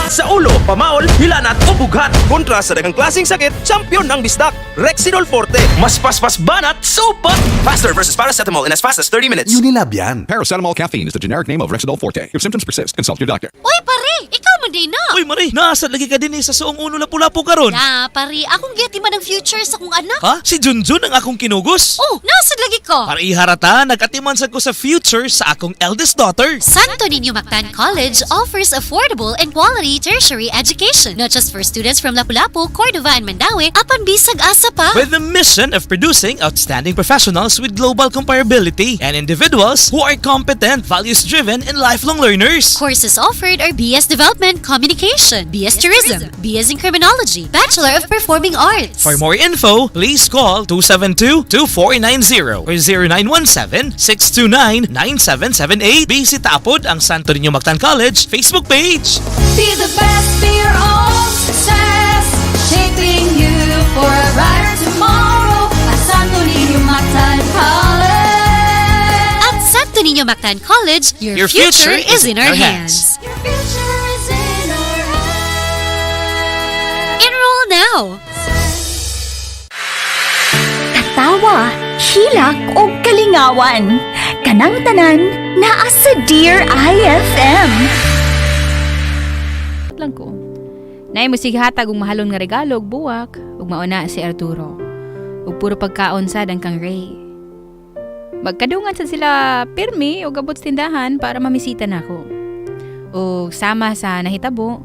Sa ulo, pamaol, hilanat o bughat. Kontra sa daghang klaseng sakit, champion ng bisdak. Rexidol Forte. Mas paspas banat, super! Faster versus paracetamol in as fast as 30 minutes. Unilab yan. Paracetamol caffeine is the generic name of Rexidol Forte. If symptoms persist, consult your doctor. Uy, pare! Ikaw man di na. Uy, Marie, nasa lagi ka din eh sa suong uno Lapu-Lapu karon. Na, pari, akong giatiman ang future sa akong anak. Ha? Si Junjun ang akong kinugos? Oh, nasa lagi ko. Para iharata, nagatiman sad ko sa future sa akong eldest daughter. Santo Niño Mactan College offers affordable and quality tertiary education, not just for students from Lapu-Lapu, Cordova, and Mandaue, apan bisag asa pa. With the mission of producing outstanding professionals with global comparability and individuals who are competent, values-driven, and lifelong learners. Courses offered are BS Development Communication, BS Tourism, BS in Criminology, Bachelor of Performing Arts. For more info, please call 272-2490 or 0917-629-9778. Bisita pod ang Santo Niño Mactan College Facebook page. Be the best, be your own success. Shaping you for a brighter tomorrow. At Santo Niño Mactan College. At Santo Niño Mactan College, your Your future is in our hands. Your future is in our hands. Enroll now! Katawa, hilak o kalingawan. Kanang tanan naa sa Dear IFM. Lang ko. Naay mosighatag og mahalon nga regalo og buwak ug mauna si Arturo. Ug puro pagkaon sad ang kang Ray. Magkadungan sad sila pirmi og abot sa tindahan para mamisita nako. Ug sama sa nahitabo,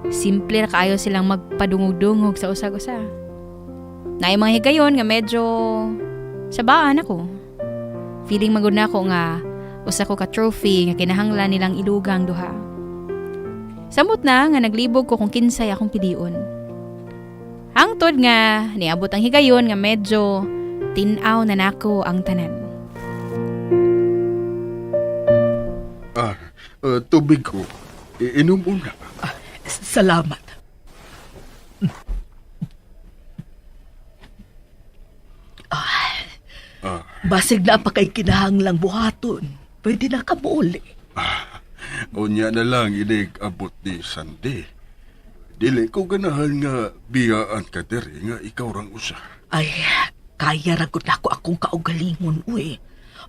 simple ra kaayo silang magpadungog-dungog sa usag-usa. Naay mga higayon nga medyo sabaan ako. Feeling magud nako nga usa ko ka trophy nga kinahanglan nilang ilugang duha. Samot na nga naglibog ko kung kinsay akong pilion. Hangtod nga niabot ang higayon nga medyo tin-aw na nako ang tanan. Tubig ko. Iinom una. Salamat. Basig na pa kay kinahanglang buhaton. Pwede na ka muuli. Unya na lang inig abot ni Sandy. Dili ko ganahan nga biyaan ka diri nga ikaw rang usa. Ay, kaya ra gud nako akong kaugalingon, uy.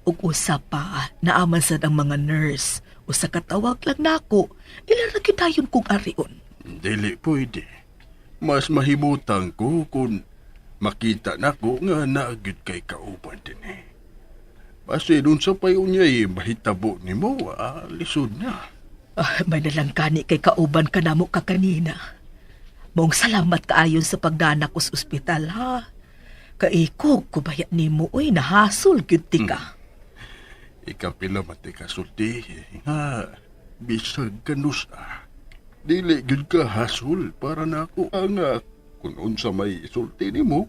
Ug usa pa, naaman sad ang mga nurse. Usa ka tawag lang nako, ila ra gyud dayon kong arion. Dili pwede. Mas mahimutang ko kung makita nako nga naagyud kay kauban din eh. Basin unsa pa'y unyay mahitabo nimo, lisod na. May nalang kani kay kauban ka namo ka kanina. Mong salamat kaayon sa pagdanak ko sa ospital, ha? Kaikog ko baya nimo, uy, nahasol gyud ti ka. Ikapila man ti kasulti nga bisag kanus ah. Dili gyud ka hasol para nako ang kung unsa may isulti nimo,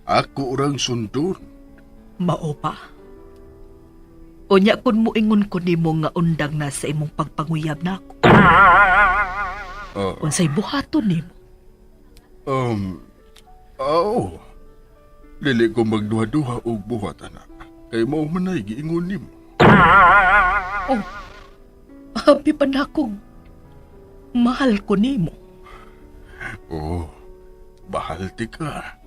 ako rang sundon. Mao pa. Unya kun moingon ko nimo nga undang na sa imong pagpanguyab nako. Unsay buhaton nimo? Oo. Dili ko magduha-duha og buhat ana. Kay mao man ay giingon nimo. Oh. Happy pa nako. Mahal ko nimo. Oo. Bahal ti ka.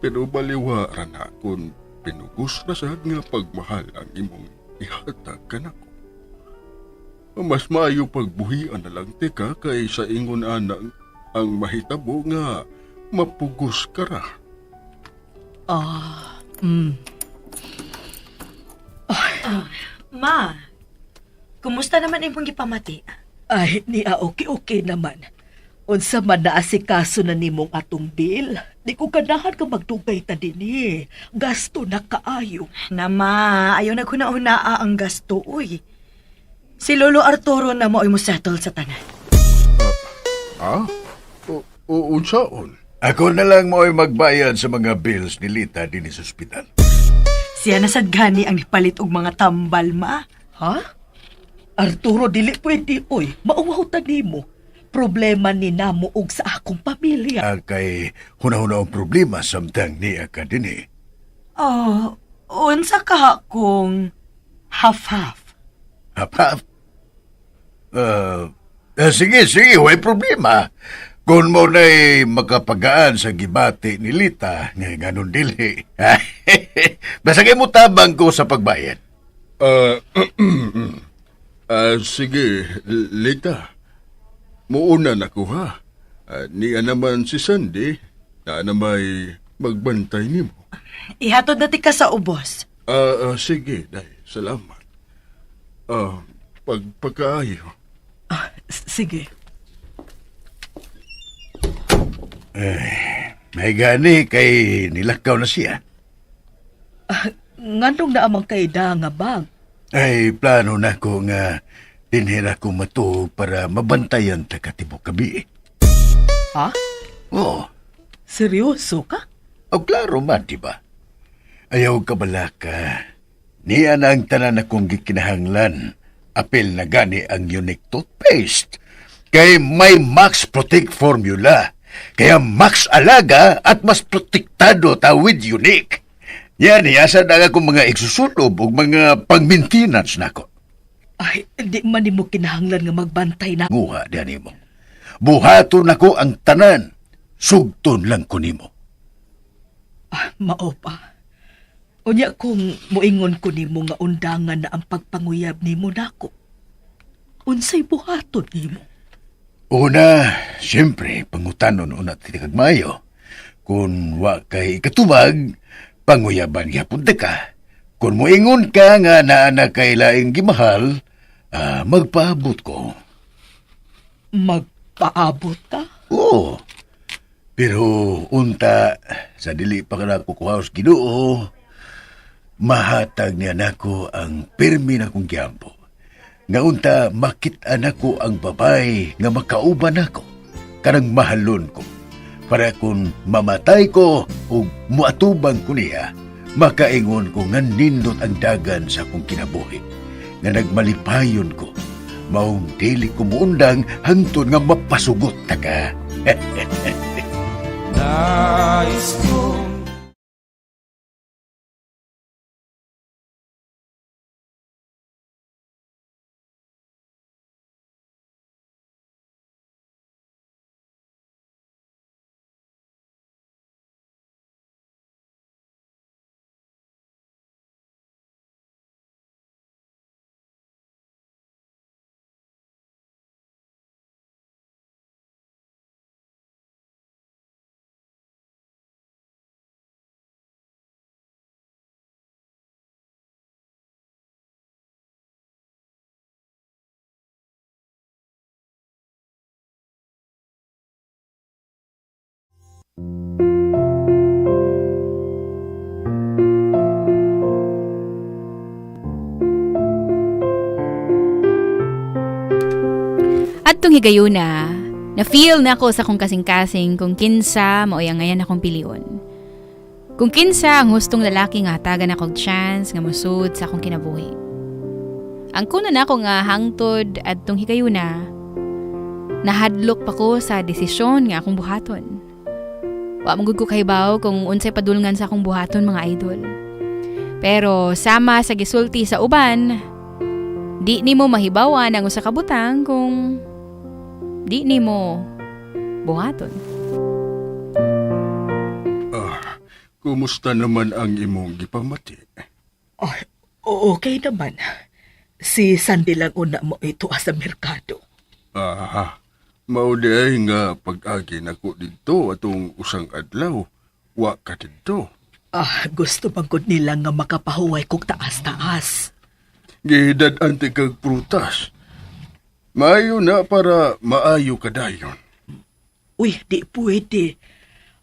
Pero baliwa ra na kung pinugos na sad nga pagmahal ang imong ihatag kanako. Mas maayo pagbuhian na lang ti ka kaysa ingon anang ang mahitabo nga mapugos ka ra. Ma, kumusta naman imong gipamati? Ay, niya okay-okay naman. Unsa man na asikaso na nimong atong bill. Di ko ganahan ka magdugay ta dinhi. Gasto na kaayo. Na ma, ayaw na huna-hunaa ang gasto, uy. Si Lolo Arturo na mo mo settle sa tanan. O unsaon? Ako na lang mo'y magbayad sa mga bills ni Lita dinhi sa ospital. Siya na sad gani ang nipalit og mga tambal, ma. Ha? Arturo, dili pwede, oy. Mauwaw ta nimo. Problema ni namo og sa akong pamilya. Kay huna-huna ang problema samtang niya ka dinhi. Oh, unsa ka kung half-half? Half-half? Sige, sige, way problema. Kung mo na'y makapagaan sa gibati ni Lita, nga ganun dili. Basta kay mo tabang ko sa pagbayad. Sige, Lita. Muuna na ko ha. Niya naman si Sandy, na na may magbantay nimo. Ihatod na ti ka sa ubos. Sige, day. Salamat. Pagpagkaayo. Sige. Eh, may gani kay nilakaw na siya. Nganong naamang kay da nga bag? Ay, plano na ko nga dinhin ako matuog para mabantayan ta katibok gabi. Ha? Oo. Seryoso ka? O klaro man, di ba? Ayaw ka balaka. Niya na ang tanan akong gikinahanglan. Apil na gani ang unique toothpaste. Kay may Max Protect formula. Kaya max alaga at mas protektado ta with unique. Yan, asa na akong mga igsusulob o mga pang-maintenance nako. Ay, di man nimo kinahanglan nga magbantay na. Nguha, diyan mo. Buhaton nako ang tanan. Sugton lang ko nimo. Mao pa. Unya kung muingon ko nimo nga undangan na ang pagpanguyab nimo nako. Unsay buhaton nimo? Una, siyempre, pangutanon una ti kag maayo. Kung wa kay ikatubag, panguyaban gyapon ta ka. Kung muingon ka nga naa na kay laing gimahal, magpaabot ko. Magpaabot ka? Oo. Pero unta, sa dili pa ka nakukuha sa Ginoo, mahatag niya nako ang pirmi na kong giyampo. Nga unta makit-an nako ang babay nga makauban nako, kanang mahalon ko. Para kung mamatay ko o muatubang ko niya, makaingon ko nga nindot ang dagan sa akong kinabuhi. Nga nagmalipayon ko, maong dili ko muundang hangtod nga mapasugot ta ka. Nais kong Adtong higayuna, na-feel na ako sa akong kasing-kasing kung kinsa maoy ang ngayan akong pilion. Kung kinsa ang hustong lalaki nga hatagan akong chance nga mosud sa akong kinabuhi. Ang kuno na ako nga hangtod adtong higayuna, nahadlok pa ko sa desisyon nga akong buhaton. Wa man gud ko kahibaw kung unsay padulngan sa akong buhaton mga idol. Pero sama sa gisulti sa uban, di nimo mahibawan ang usa ka butang kung di nimo buhaton. Kumusta naman ang imong gipamati? Ay, okay naman. Si Sandy lang una mo ito sa merkado. Mao di ay nga pag-agi nako didto atong usang adlaw. Wa ka didto. Gusto bang gud nila nga makapahuway kog taas-taas. Gihidad-an ti kag prutas. Maayo na para maayo ka dayon. Uy, di pwede.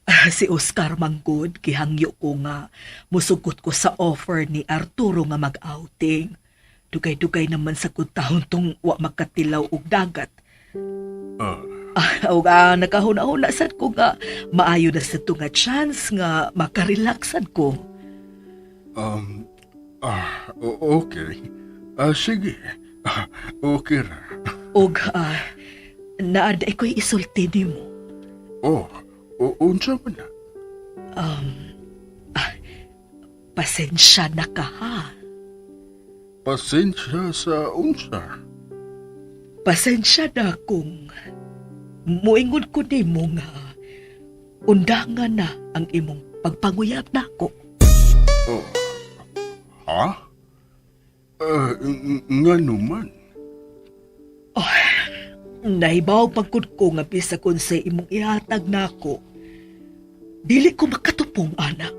Si Oscar manggod, gihangyo ko nga musugot ko sa offer ni Arturo nga mag-outing. Dugay-dugay naman sa kung taon tong wa makatilaw og dagat. Og nakahuna-huna sad ko nga maayo na sa to nga chance nga makarelaksan ko. Okay. Sige. Okay ra. Og naada ko'y isulti nimo. Oh, unsa man na? Pasensya na ka ha. Pasensya sa unsa? Pasensya na kung muingon ko nimo nga undangan na ang imong pagpanguyab nako. Oh. Ha? Ngano man? Oh, Nahibaw pagkod ko nga bisa kun sa imong ihatag nako. Dili ko makatupong, anak.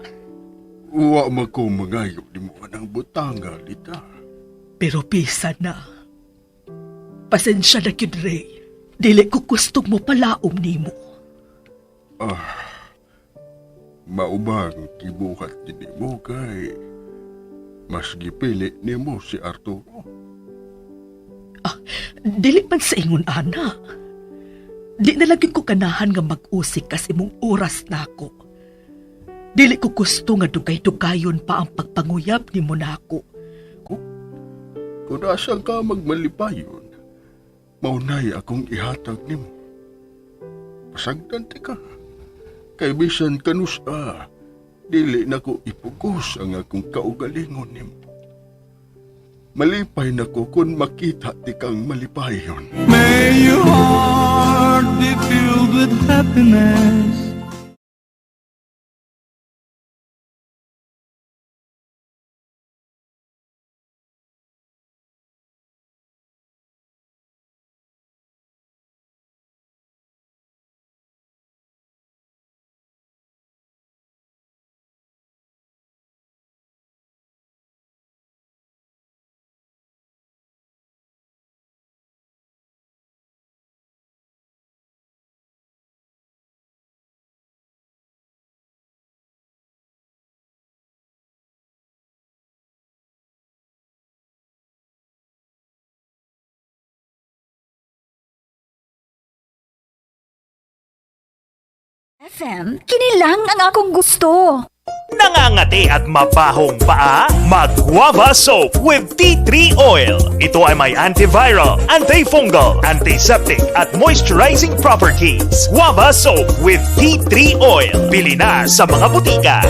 Wa man ko mangayo nimo anang butanga, Lita. Pero bisa na. Pasensya na gyud, Ray. Dili ko gustong mo palaom nimo. Ah, maubang gibuhat din nimo kay mas gipili nimo si Arturo. Dili man sa ingon, ana. Di na lang gyud ko ganahan nga mag-usik kas imong oras nako. Dili ko gusto nga dugay-dugayon pa ang pagpanguyab nimo nako. Kung asa ka magmalipayon, maunay akong ihatag nimo. Pasagdan ti ka. Kay bisan kanusa, dili na ko ipugos ang akong kaugalingon nimo. Malipay na ko kung makita ti kang malipayon. May your heart be filled with happiness. FM, kini lang ang akong gusto. Nangangati at mabahong paa? Mag-Guava Soap with tea tree oil. Ito ay may antiviral, antifungal, antiseptic at moisturizing properties. Guava Soap with tea tree oil. Bili na sa mga butika.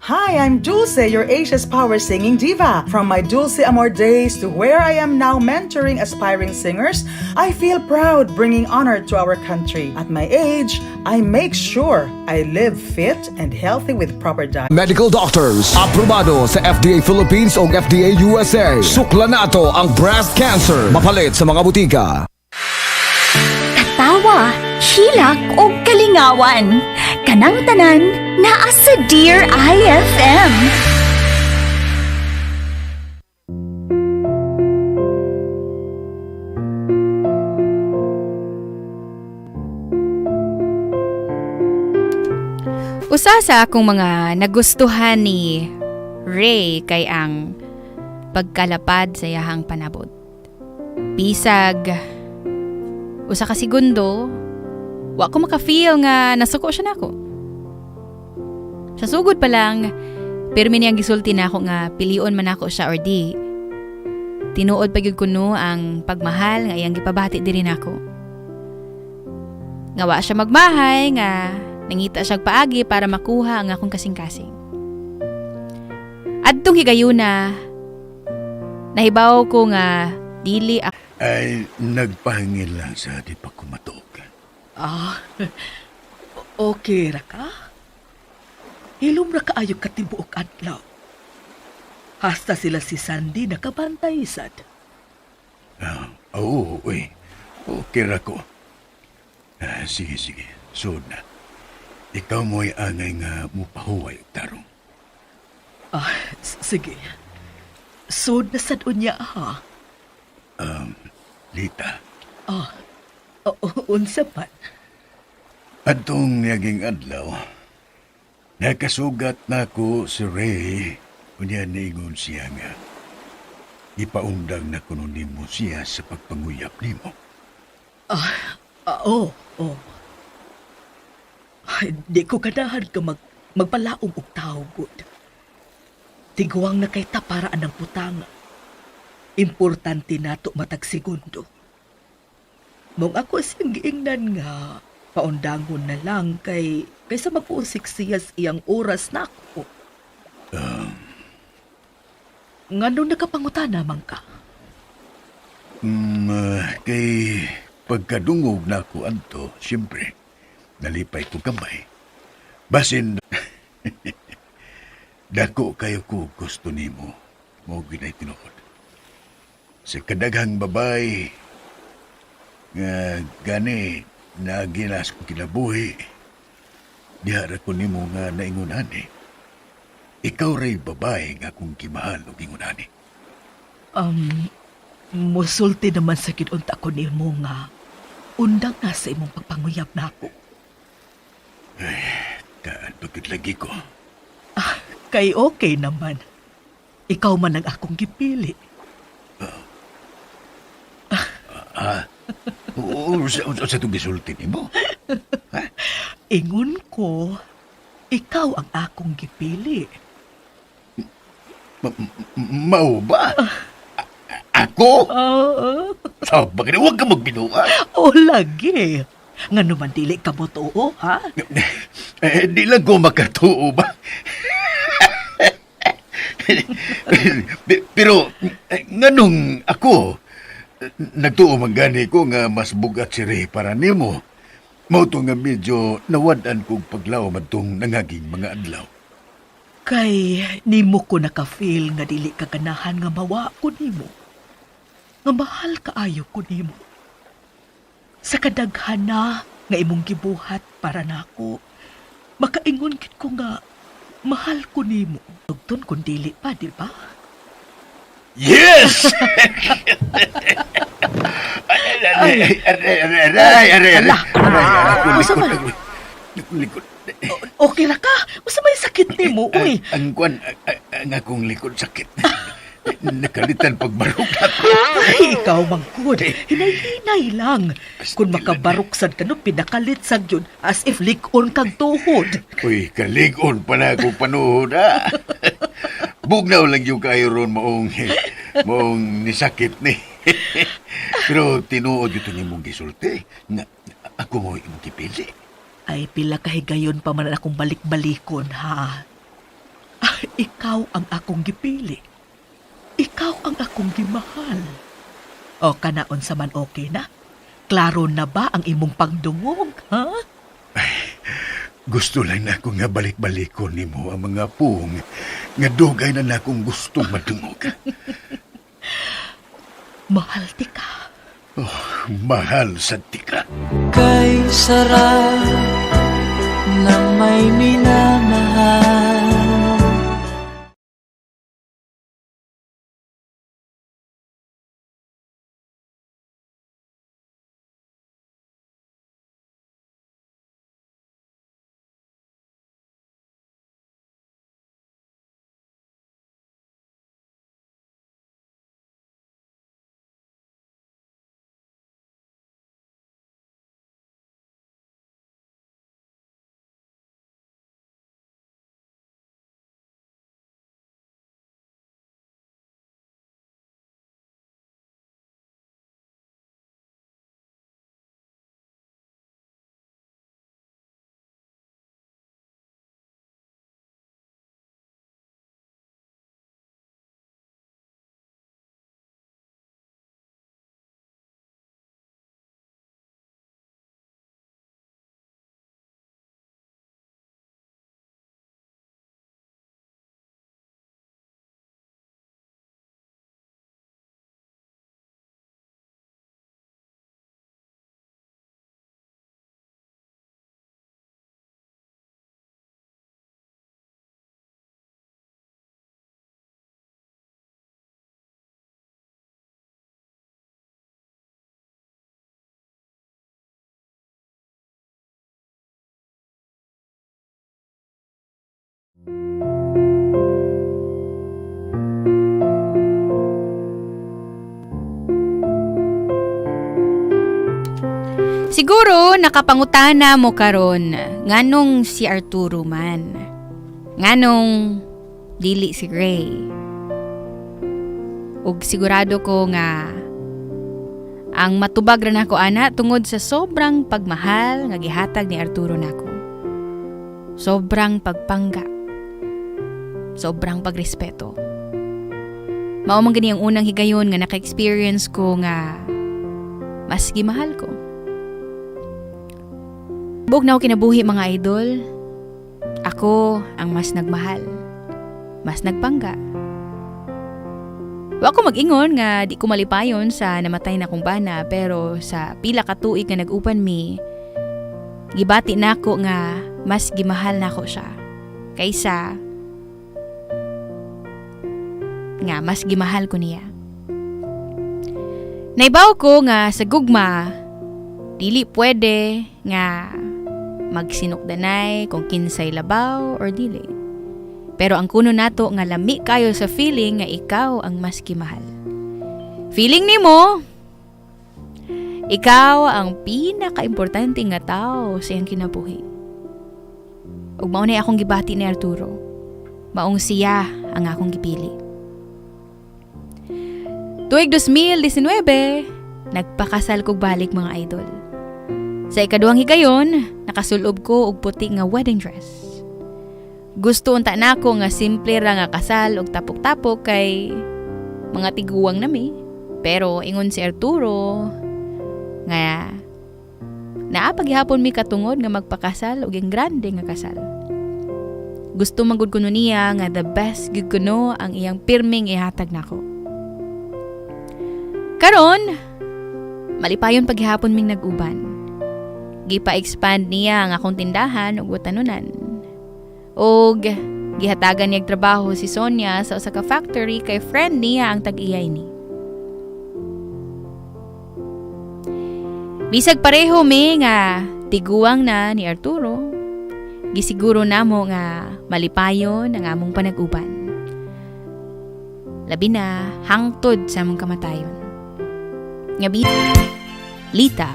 Hi, I'm Dulce, your Asia's Power Singing Diva. From my Dulce Amor days to where I am now mentoring aspiring singers, I feel proud bringing honor to our country. At my age, I make sure I live fit and healthy with proper diet. Medical doctors, aprobado sa FDA Philippines o FDA USA. Suklanato ang breast cancer. Mapalit sa mga butika. Katawa, hilak o kalingawan. Kanang tanan, naa sa Dear IFM. Usa sa akong mga nagustuhan ni Ray kay ang pagkalapad sa iyahang panabot. Bisag usa ka segundo, wa ko maka-feel nga nasuko siya nako. Sa sugod pa lang, pirmi niyang gisulti nako nga pilion man nako siya or di. Tinuod pa gyud kuno ang pagmahal nga iyang gipabati diri nako. Nga wa siya magmahay nga nangita siya paagi para makuha ang akong kasing-kasing. Adtong higayuna, nahibaw ko nga dili ako Ay, nagpahangin lang sa di pa kumatog. Ah, okay ra ka? Hilom ra kaayo ka tibuok adlaw. Hasta sila si Sandy nakabantay sad. Ah, oo, uy. Okay ra ko. Ah, sige, sige. Sud na. Ikaw mo'y angay nga mupahuway og tarong. Ah, sige. Sud na sad unya ha. Lita, Ah, oo, unsa man? Adtong niaging adlaw, nakasugat na ko si Ray, unya niingon siya nga, ipaundang na kuno nimo siya sa pagpanguyab nimo. Ah, ah, oo, oh, oh. Ay, di ko ganahan ka magpalaom og tawo, gud. Tiguang na kay ta para anang putang. Importante nato matag segundo. Mong ako siyang giingnan nga paundangon na lang kay kaysa mag-usik siya sa iyang oras nako. Ngano nakapangutana man ka? Kay pagkadungog na ako adto, siyempre, nalipay ko gamay. Basin, dako kayo ko gusto nimo, mo ginay tinuod. Sa kadaghang babay, Nga gani nagilas ko kinabuhi. Diha ra ko nimo nga naingon ani. Ikaw ray babae nga akong gimahal og ingon ani. Musulti naman sa gid unta ko nimo nga undang na sa imong pagpanguyab nako. Ay, taan pagkit lagi ko. Ah, kay okay naman. Ikaw man ang akong gipili. Oo, sa itong gisulti nimo? Ha? Ingon ko, ikaw ang akong gipili. Mao ba? Ako? Oo. So, bakit huwag ka magbinuha? O lagi. Nga naman dili ka mo tuo, ha? Eh, di lang ko makatuo ba? Pero, nganong ako, nagtuo man gani ko nga mas bugat si Ray para nimo. Mao to nga medyo nawad-an kog paglaom adtong nangaging mga adlaw. Kay nimo ko naka-feel nga dili ka ganahan nga mawa ko nimo. Nga mahal kaayo ko nimo. Sa kadaghan na nga imong gibuhat para nako, makaingon gid ko nga mahal ko nimo. Tugton kun dili pa, di ba? Yes! Aray, aray, aray, aray, aray, Ala. aray, aray, Usa man? likod, likod, likod. Okay ra ka? Usa may sakit nimo, uy? Ang kwan, ang akong likod sakit. Nakalitan pagbarok ako. Ay, ikaw man gud. Hinay-hinay lang. Kung makabarok sad ka no, pinakalit sad yun as if lik-on kag tuhod. Uy, kalig-on pa na ako panuhod, ha? Bugnaw lang yung kayo ron maong nisakit ni. Pero tinuod ito ni mong gisulti. Nga, ako mo imong gipili. Ay, pila kahigayon pa man akong balik-balikon, ha? Ah, ikaw ang akong gipili. Ikaw ang akong gimahal. O, kanaon sa man okay na? Klaro na ba ang imong pagdungog, ha? Ay, gusto lang na ako nga balik-balikon nimo ang mga pung nga dugay na nakong gustong madungog. Mahal ti ka. Oh, mahal sa tika. Kay sarap na may minamahal. Siguro nakapangutana mo karon nganong si Arturo man. Nganong dili si Gray. Ug sigurado ko nga ang matubag ra nako ana tungod sa sobrang pagmahal nga gihatag ni Arturo nako. Sobrang pagpangga. Sobrang pagrespeto. Mao man gani ang unang higayon nga naka-experience ko nga mas gimahal ko. Buog na ako kinabuhi mga idol. Ako ang mas nagmahal. Mas nagpangga. Wa ko mag-ingon nga di ko malipayon sa namatay na kong bana, pero sa pila ka tuig nga nag-uban mi, gibati nako nga mas gimahal nako siya kaysa nga mas gimahal ko niya. Naibaw ko nga sa gugma dili pwede nga magsinukdanay kung kinsay labaw or dili. Pero ang kuno nato nga lami kayo sa feeling nga ikaw ang mas gimahal. Feeling nimo, ikaw ang pinakaimportante nga tao sa iyang kinabuhi. Ug mao na akong gibati ni Arturo. Maong siya ang akong gipili. Tuig 2019, nagpakasal kog balik, mga idol. Sa ikaduhang higayon, nakasulob ko og puti nga wedding dress. Gusto unta nako nga simple ra nga kasal og tapok-tapok kay mga tiguang nami. Pero ingon si Arturo nga naa paghihapon mi katungod nga magpakasal og ang grande nga kasal. Gusto man gud kuno niya nga the best gyud kuno ang iyang pirming ihatag nako. Karon, malipayon paghihapon ming nag-uban. Gipa-expand niya ang akong tindahan ug butanunan. Og gihatagan niya trabaho si Sonia sa usa ka factory kay friend niya ang tag-iya ini. Bisag pareho mi nga tiguang na ni Arturo, gisiguro namo nga malipayon ang among panag-uban. Labi na hangtod sa among kamatayon. Nga Lita.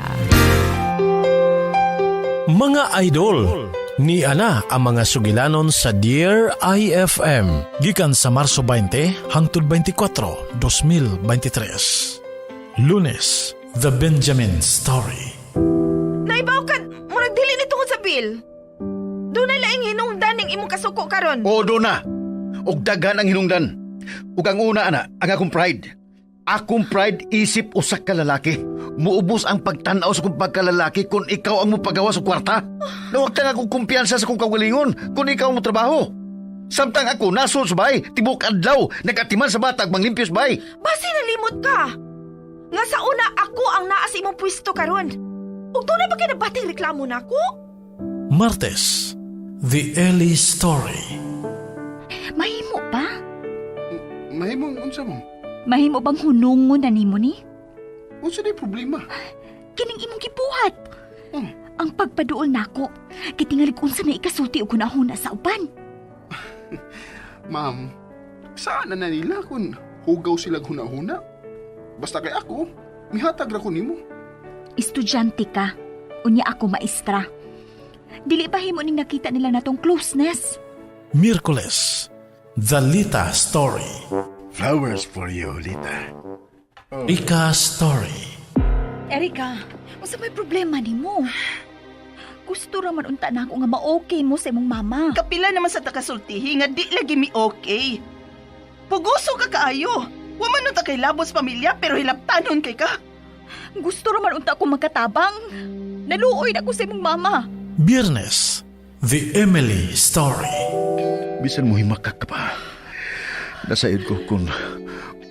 Mga idol, ni ana ang mga sugilanon sa Dear IFM gikan sa Marso 20 hangtod 24, 2023. Lunes, The Benjamin Story. Naibaw ka, murag dili ni tungod sa bill. Dunay laing hinungdan ning imong kasuko karon. O do na. Og daghan ang hinungdan. Ug ang una ana, ang akong pride. Akong pride isip usa ka lalaki. Muubos ang pagtan-aw sa kong pagkalalaki kung ikaw ang mopagawa sa kwarta. Nawagtang akong kumpiyansa sa kong kaugalingon kung ikaw ang motrabaho. Samtang ako nasol sa bahay, tibok adlaw, nagatiman sa batag, manglimpyos bay. Basi nalimot ka. Nga sa una ako ang naa sa imong pwesto karon. Ug dunay ba kay nabating reklamo nako? Martes, The Ellie Story. Mahimo ba? Mahimong unsa mo? Mahimo bang hunungon na nimo ni? Unsa day problema? Kining imong gibuhat. Ang pagpaduol nako, kitingalig unsa na ikasulti og hunahuna sa uban. Ma'am, saan na nila kung hugaw sila hunahuna? Basta kay ako, mihatag ra ko nimo. Estudyante ka, unya ako maestra. Dili ba himo ning nakita nila natong closeness? Miyerkules, The Lita Story. Flowers for you, Lita. Rika Story. Erika, unsa may problema nimo? Gusto ra man unta nako nga ma-okay mo sa imong mama. Kapila naman sa takasultihi nga di lagi mi okay. Puguso ka kaayo. Wa man unta kay labos pamilya pero hilabtanon kay ka. Gusto ra man unta ko magkatabang. Naluoy na ko sa imong mama. Biyernes, The Emily Story. Bisan mo himakak ka pa. Nasayod ko kung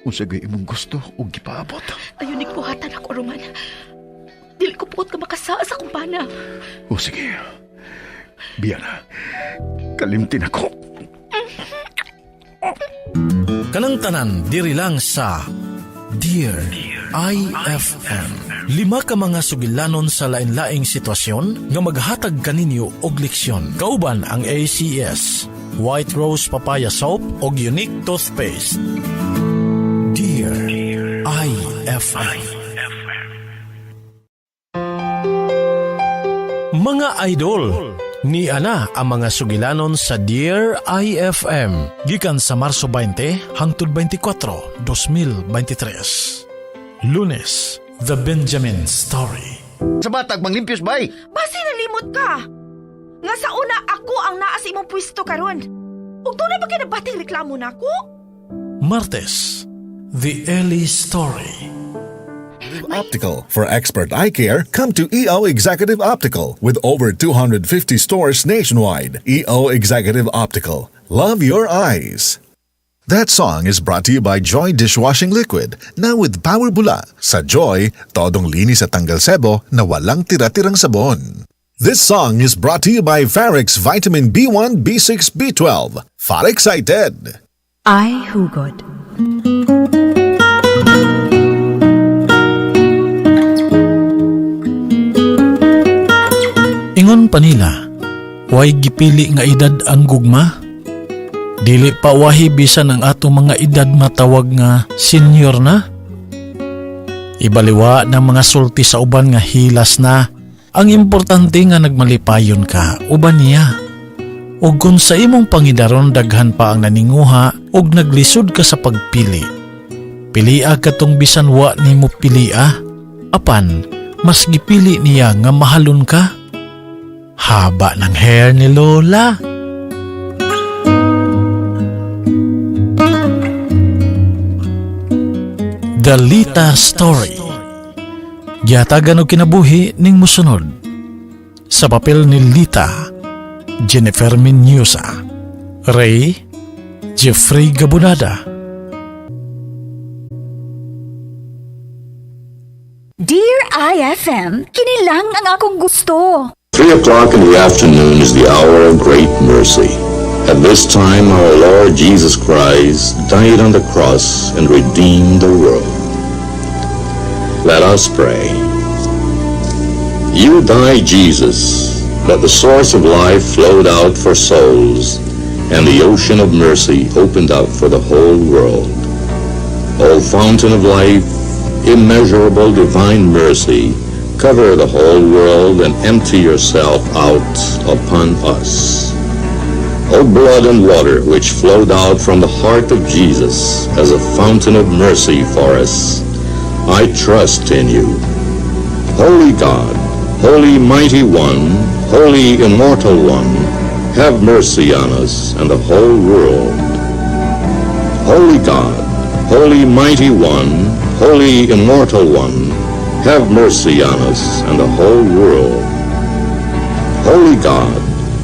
unsa gay imong gusto o gipaabot. Ayun, nagbuhatan ako, Roman. Dili ko puot ka makasaa sa kumpana. O sige. Biya na. Kalimtin ako. Kanang tanan diri lang sa Dear IFM. Lima ka mga sugilanon sa lain-laing sitwasyon nga maghatag kaninyo og leksyon. Kauban ang ACS, White Rose Papaya Soap og Unique Toothpaste. Dear IFM. Mga idol, ni ana ang mga sugilanon sa Dear IFM gikan sa Marso 20 hangtod 24, 2023. Lunes, The Benjamin Story. Sa batag, manglimpyos bay. Basi nalimot ka. Nga sa una ako ang naa sa imong pwesto karon. Ug dunay ba kay nabating reklamo nako? Martes, The Ellie Story. Optical. For expert eye care, come to EO Executive Optical with over 250 stores nationwide. EO Executive Optical. Love your eyes. That song is brought to you by Joy Dishwashing Liquid, now with Power Bula. Sa Joy, todong linis at tanggal sebo na walang tira-tirang sabon. This song is brought to you by Farex Vitamin B1, B6, B12. Far excited! Ay hugot. Ingon pa nila, way gipili nga edad ang gugma? Dili pa wahi bisan ang atong mga edad matawag nga senior na? Ibaliwa ng mga sulti sa uban nga hilas na. Ang importante nga nagmalipayon ka, uban niya. Ug kung sa imong pangidaron daghan pa ang naninguha ug naglisod ka sa pagpili. Pilia katong bisan wa nimo pilia, apan mas gipili niya nga mahalon ka. Haba ng hair ni Lola. The Lita Story. Giatagan og kinabuhi ning musunod. Sa papel ni Lita, Jennifer Minyusa. Ray, Jeffrey Gabunada. Dear IFM, kini lang ang akong gusto. 3 o'clock in the afternoon is the hour of great mercy. At this time, our Lord Jesus Christ died on the cross and redeemed the world. Let us pray. You died, Jesus, that the source of life flowed out for souls, and the ocean of mercy opened up for the whole world. O fountain of life, immeasurable divine mercy, cover the whole world and empty yourself out upon us. O blood and water which flowed out from the heart of Jesus as a fountain of mercy for us, I trust in you. Holy God, Holy Mighty One, Holy Immortal One, have mercy on us and the whole world. Holy God, Holy Mighty One, Holy Immortal One, have mercy on us and the whole world. Holy God,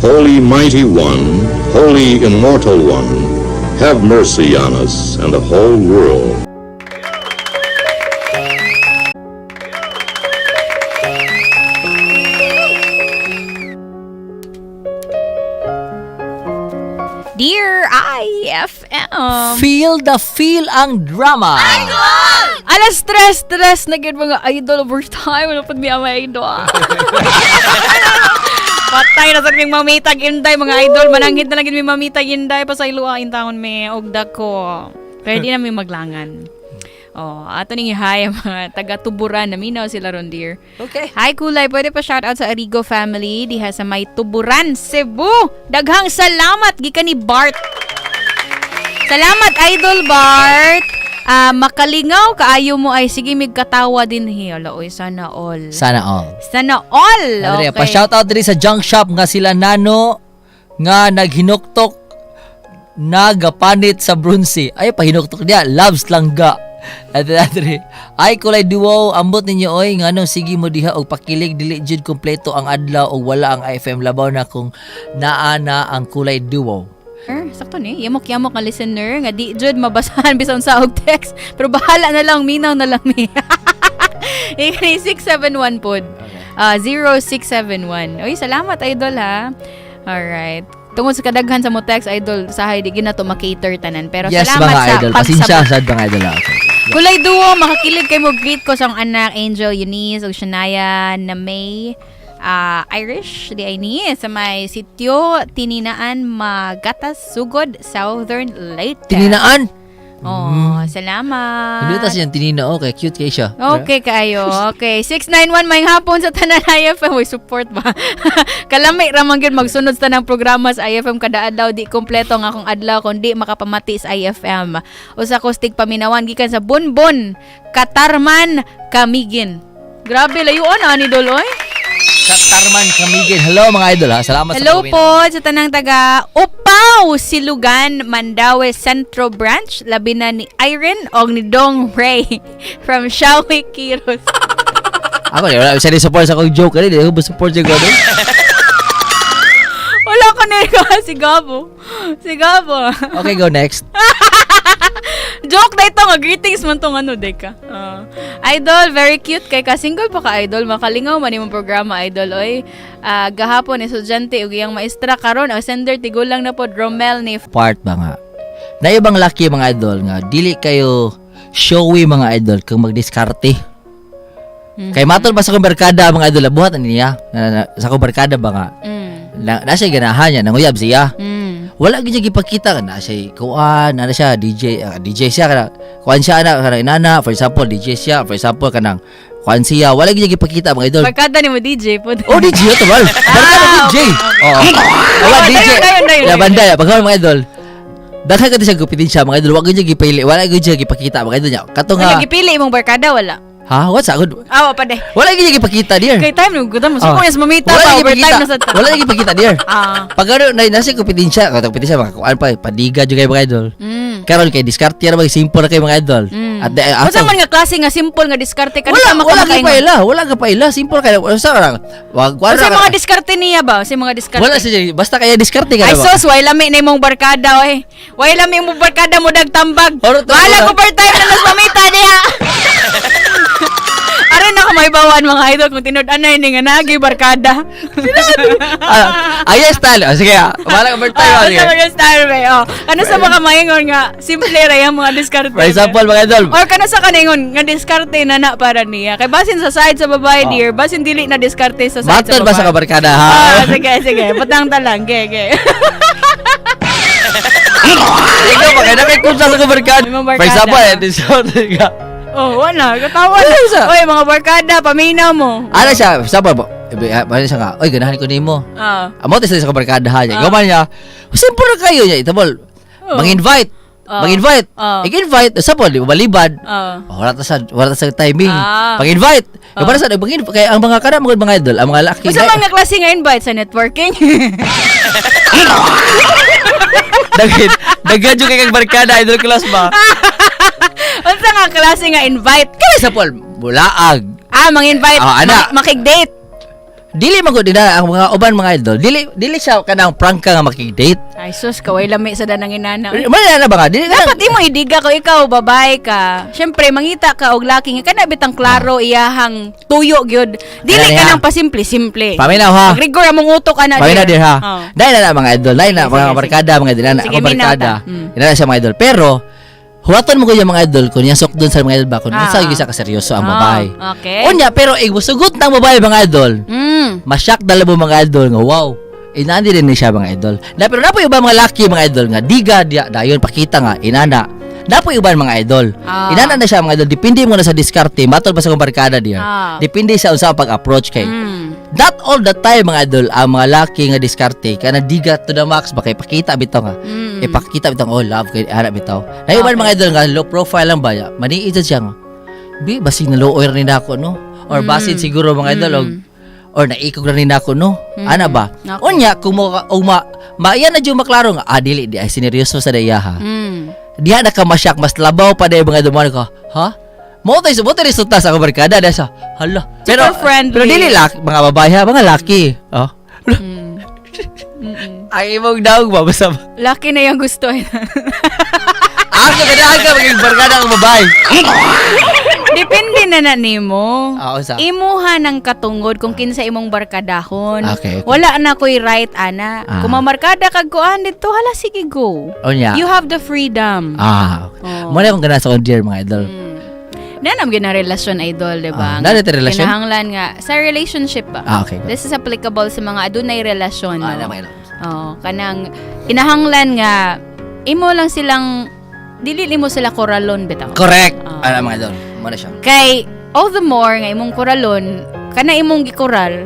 Holy Mighty One, Holy Immortal One, have mercy on us and the whole world. Dear IFM. Feel the feel ang drama. Alas tres, tres na gid mga idol overtime. Ano pag mi ang mga idol? Patay na sa aming mamitag inday mga idol. Mananghid na lang gid mi mamitag inday. Pasaylo in taon mi og dako. Pero di na mi maglangan. Oh, ato ning hi ang mga taga-Tuburan. Naminaw sila ron, dear. Okay. Hi, Kulay. Pwede pa shout out sa Arigo family diha sa may Tuburan, Cebu. Daghang salamat gikan ni Bart. Salamat, Idol Bart. Ah, makalingaw kaayo mo ay sige mig katawa din hi. Ala, oy, sana all. Sana all. Sana all. Andrea, Okay. pa shoutout diri sa junk shop nga sila Nano nga naghinuktok nagapanit sa Brunsi. Ay pahinuktok niya, loves langga. Ate Andre, ay Kulay Duo, ambot ninyo oy nganong sige mo diha og pakilig dili jud kompleto ang adlaw og wala ang IFM labaw na kung naa na ang Kulay Duo. Er, sakto ni. Yamok-yamok nga listener nga di jud mabasahan bisan sa og text. Pero bahala na lang, minaw na lang mi. Ikani 671 pod. Ah, 0671. Oy, salamat idol ha. Alright. Tungod sa kadaghan sa mo text idol, sahay di gina to ma-cater tanan. Pero Yes, salamat mga sa idol. Pasensya pagsabot. sad mga idol. Ah. Okay. Kulay Duo, makakilig kay mo greet ko sa akong anak Angel Eunice ug Shania na May Irish di ay ni sa may sitio Tininaan Magatas Sugod Southern Leyte. Tininaan? Oh, salamat. Hindi ta siyang tinina okay, cute kay siya. Okay kayo. Okay. 691 may hapon sa tanan IFM. Uy, support ba? Kalami ra man gyud magsunod sa tanang programa sa IFM kada adlaw di kompleto ang akong adlaw kundi makapamati sa IFM. Usa ko stig paminawan gikan sa Bonbon, Katarman, Camiguin. Grabe layuon ani dol oy. Katarman Camiguin. Hello mga idol ha. Salamat Hello sa pagpaminaw. po sa tanang taga Upaw, Silugan, Mandaue Centro Branch, labi na ni Irene og ni Dong Ray from Shawi Kiros. Ako di wala sa support sa akong joke ani, di ako support sa gado. Wala ko na si Gabo. Si Gabo. Okay, go next. Joke na ito nga greetings man tong ano deka. Ah. Idol, very cute kay ka single pa ka idol, makalingaw man imong programa idol oy. Ah, gahapon estudyante ug iyang maestra karon ang sender tigulang na pod Romel ni Part ba nga. Na ibang laki mga idol nga dili kayo showy mga idol kung magdiskarte. Kay matol pa sa akong barkada mga idol, buhat na niya. Sa akong barkada ba nga. Na siya ganahan niya, nanguyab siya. Wala gyud siya gipakita nga na siya kuan, na siya DJ, DJ siya kana kuan siya ana kana inana, for example DJ siya, for example kanang kuan siya, wala gyud siya gipakita mga idol. Barkada ni mo DJ pod. Oh, DJ ito ba? Barkada DJ. Oo. Wala Oh, DJ. dayon, dayon, dayon, Ya banda ya, pagkaon mga idol. Daghan ka siya gupitin siya mga idol, wa gyud siya gipili, wala gyud siya gipakita mga idol niya. Kato Wala nga, gipili imong barkada wala. Ha? What's good? Ah, wa pa de. Wala gyud siya gipakita dear. Kay time nung gutom mo Oh. suko yes mamita Wala pa gyud overtime gipakita. na sa ta. Wala gyud gipakita dear. Ah. Pag ano, na, nasa kupitin siya, katong kupitin siya, mga kuan pa, padiga jud kayo mga idol. Karon kay diskarte ra mag simple ra kayo mga idol. At the, Unsa man nga klase nga simple nga diskarte ka wala sama wala ka kay paila, wala ka paila, simple kay wala sa orang. Wag wala. Unsa mga diskarte niya ba? Unsa mga diskarte? Wala siya, basta kaya diskarte ka Ay na ba? sus, way lami na imong barkada oy. Way lami imong barkada mo dagtambag. Bahala ko part time na nas mamita niya. Aron na ko may bawan mga idol kung tinud-anay ni nga naagi barkada. Ah, ay style. Ah, sige, ah. Wala ka birthday. Ah, Ah, sige. unsa mga style ba? Oh. Ano sa mga maingon nga simple ra yung mga diskarte. For example, mga idol. Or kano sa kaningon nga diskarte na na para niya. Kay basin sa side sa babae Oh. dear, basin dili na diskarte sa side sa Matod babae. ba sa kabarkada ha? Ah, sige, sige. Patang talang. Ge, ge. Ikaw ba kaya kay kumsa sa kabarkada? Imong For barkada. example, eh, this ka. Oh, wala. Katawa na. Oy, mga barkada, paminaw mo. Ano siya, example ba? Ano siya nga, oy, ganahan ko nimo. Ah. Amo sa sa kabarkada ha. Ikaw man niya, simple ra kayo niya. Ito bol, Oh. mang-invite. Oh. Mang-invite. Oh. I-invite, sa di ba balibad. Ah. Oh, wala ta sa timing. Ah. Pag-invite. Oh. Para sa pag kay ang mga kana mga idol, ang mga laki. Unsa man nga klase nga invite sa networking? Daghan, daghan jud kay kag barkada idol class ba? Unsa nga klase nga invite? Kaya sa Paul, bulaag. Ah, mang-invite. Ah, ana. Makig-date. Dili man gud na ang mga uban mga idol. Dili dili siya kanang prank ka nga makig-date. Ay sus, kaway lami sa danang inana. Man na ba nga? Dili ka Dapat imo idiga ko ikaw babae ka. Syempre mangita ka og laki nga kana bitang klaro iyahang tuyo gyud. Dili Ano ka niya? nang pasimple-simple. Paminaw, ha? Magrigor among utok ana. Paminaw dear. dir ha. Oh. Dahil na na mga idol, dahil na mga barkada mga idol, na Sige, ako minaw barkada. ta. Ina na siya mga idol. Pero huwaton mo ko yung mga idol kung yasok dun sa mga idol ba kung Ah. unsa gyud sa kaseryoso ang Ah, babae. okay. Unya pero igusugot ng babae mga idol. Masyak dala mo mga idol nga wow. Inani din ni siya mga idol. Na pero napoy uban mga laki mga idol nga diga diya dayon pakita nga inana. Napoy uban mga idol. Ah. Inana na siya mga idol. Depende mo na sa diskarte matol pa sa kong barkada diya. Ah. Depende sa unsa ang pag-approach kay. Not all the time mga idol ang mga laki nga diskarte kana diga to the max ba kay pakita bitaw nga. Ipakita bitaw oh love kay ana bitaw. Na uban mga idol nga low profile lang ba ya. Maniid siya nga. Bi basin na low ni nako no or basin siguro mga idol og or naikog ra ni nako no. Ana ba? Okay. Unya kung mo o ma maiyan na jud maklaro nga ah dili di ay sineryoso sa daya ha. Diha na ka masyak mas labaw pa day mga idol ko. Ha? Mo tay mo tay resulta sa akong barkada dahil sa hala. Pero Super friendly. pero dili laki, mga babae ha, mga laki. Oh. Ay imong daog ba basta ba? Laki na yung gusto. Ako ganahan ka maging barkada ang babae. Depende na na nimo. Ah, unsa? Imuha ng katungod kung kinsa imong barkadahon. Okay, okay. Wala na ko'y right ana. Ah. Kung mamarkada kag kuan dito, hala sige go. Unya. You have the freedom. Ah. Okay. Oh. Mo na akong ganahan sa akong dear mga idol. Nanam gyud na relasyon idol, di ba? Ah, naa na relasyon? Kinahanglan nga sa relationship ba. Ah, okay, good. This is applicable sa mga adunay relasyon. Ah, no? na, mga idol. Oo, kanang kinahanglan nga imo lang silang dili nimo sila koralon bitaw. Correct. Ana mga idol. Mo na siya. Kay all the more nga imong koralon, kana imong gikoral,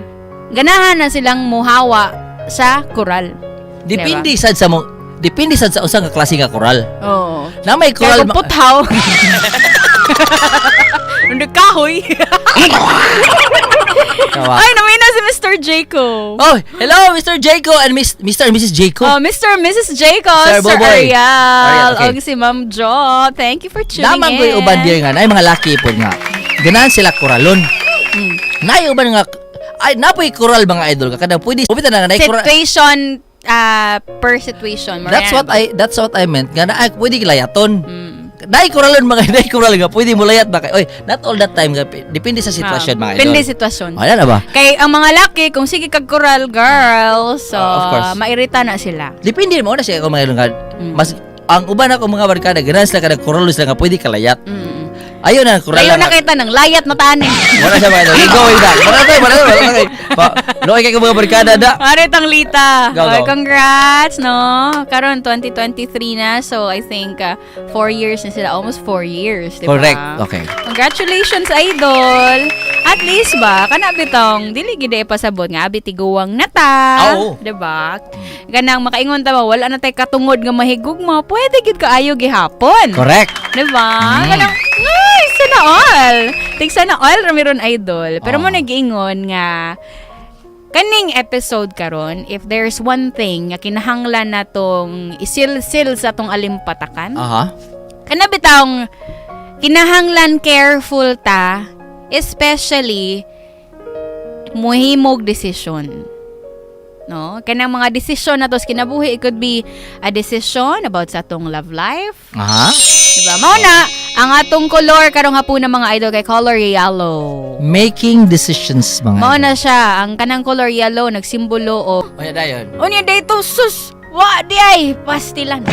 ganahan na silang muhawa sa koral. Depende sad sa mo depende sad sa usa nga klase nga koral. Oo. Na may Kay koral kung puthaw. Hindi kahoy. Tawa. Ay, namina si Mr. Jaco. Oh, hello Mr. Jaco and Miss Mr. and Mrs. Jaco. Oh, Mr. and Mrs. Jaco, Sir Sir, Boboy. Ariel, Ariel, okay. og si Ma'am Jo. Thank you for tuning Naman in. ko'y uban dear nga, naay mga laki po nga. Ganahan sila koralon. Naay uban nga ay napoy koral mga idol ka kada pwede pwede na nga naay koral. Situation, per situation. That's what I meant nga na ay, pwede kilayaton. Dai koralon mga dai koral nga pwede mo layat ba kay oy, not all that time nga depende sa sitwasyon, Ah, mga idol. Depende sa sitwasyon. Wala na ba? Kay ang mga laki, kung sige kag koral, girls, so, Ah, of course. mairita na sila. Depende mo na siya kung mga idol nga. Mas ang uban ako mga barkada ganahan sila kada koral sila nga pwede kalayat. Ayun na koral. Layo lang na nga. kita ng layat na tani. Wala siya mga idol. You go with that. Wala tayo, wala tayo, wala tayo. Loy kay mga barkada da. Aritang Lita. Go, go. Oy, congrats, no? Karon 2023 na, so I think 4 years na sila. Almost 4 years, di ba? Correct. Okay. Congratulations, idol! At least ba, kana bitong, dili gid pasabot nga, abi tiguang na ta. Oo. Di ba? Kanang makaingon ta ba, wala na tay katungod nga mahigugma, pwede gid kaayo gihapon. Correct. Di ba? Kanang, ay, sana all. Tig sana all ra meron, idol. Pero mo nag-ingon nga, kaning episode karon, if there's one thing nga kinahanglan na tong isilsil sa tong alimpatakan, kana bitawng kinahanglan careful ta, especially muhimog desisyon. No? Kanang mga desisyon na to sa kinabuhi, it could be a decision about sa atong love life. Diba? Mao na ang atong color karong hapon ng mga idol kay color yellow. Making decisions, mga Mao idol. na siya ang kanang color yellow nagsimbolo o Unya dayon. Unya dayto, sus, wa di ay pastilan.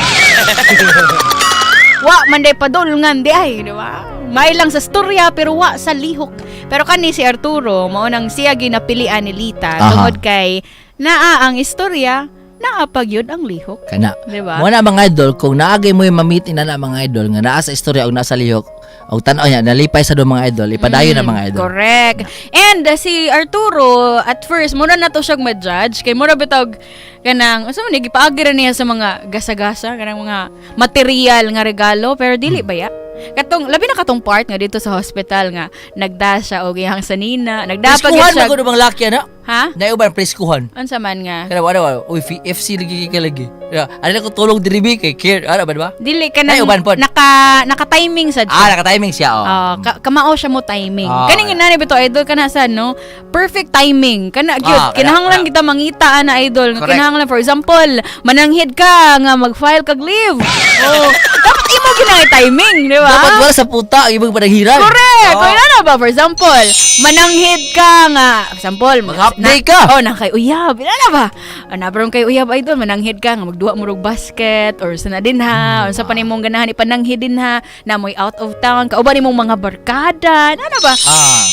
Wa man day padulngan di ay, di ba? May lang sa storya pero wa sa lihok. Pero kani si Arturo mao nang siya ginapilian ni Lita tungod kay naa ang istorya, naa pa gyud ang lihok. Kana. Di ba? Mo na mga idol, kung naagay mo yung mamit na na mga idol nga naa sa istorya o naa sa lihok, og tan-aw niya nalipay sa do mga idol, ipadayon na mga idol. Correct. And si Arturo, at first, mura na to siyang ma-judge. Kay mura bitog, kanang, unsa man ni, gipaagi ra niya sa mga gasa-gasa, kanang mga material nga regalo, pero dili ba ya? Katong, labi na katong part nga dito sa hospital nga, nagda siya og iyang sanina, nagda pa gyud Preskuhan siya. man gud bang laki ana? Ha? Naay uban preskuhan. Unsa man nga? Kana wala wala, uy FC lagi kay lagi. Ya, ano na ko tulog diri bi kay care, ana ba, di ba? Dili kanang Ay, uban pod. naka timing sa Ah, naka-timing siya oh. Ah, kamao siya mo timing. Kaning inani bito idol kana sa no, perfect timing. Kana gyud Ah, kinahanglan kita mangita ana idol. Nga Correct. kinahanglan, for example, mananghid ka nga mag-file kag leave. Oh, dapat imo ginay timing, di ba? Dapat wala sa puta ang ibang pananghiran. Correct. Oh. Kung ano ba, for example, mananghid ka nga, for example, Mag-half day ka. Oh, na kay uyab. Ano ba? Ana ba kay uyab idol, mananghid ka nga magduwa mo rog basket or sa na din ha, or sa panimong ganahan ipananghid din ha, na mo'y out of town, kauban nimong mga barkada. Ano ba?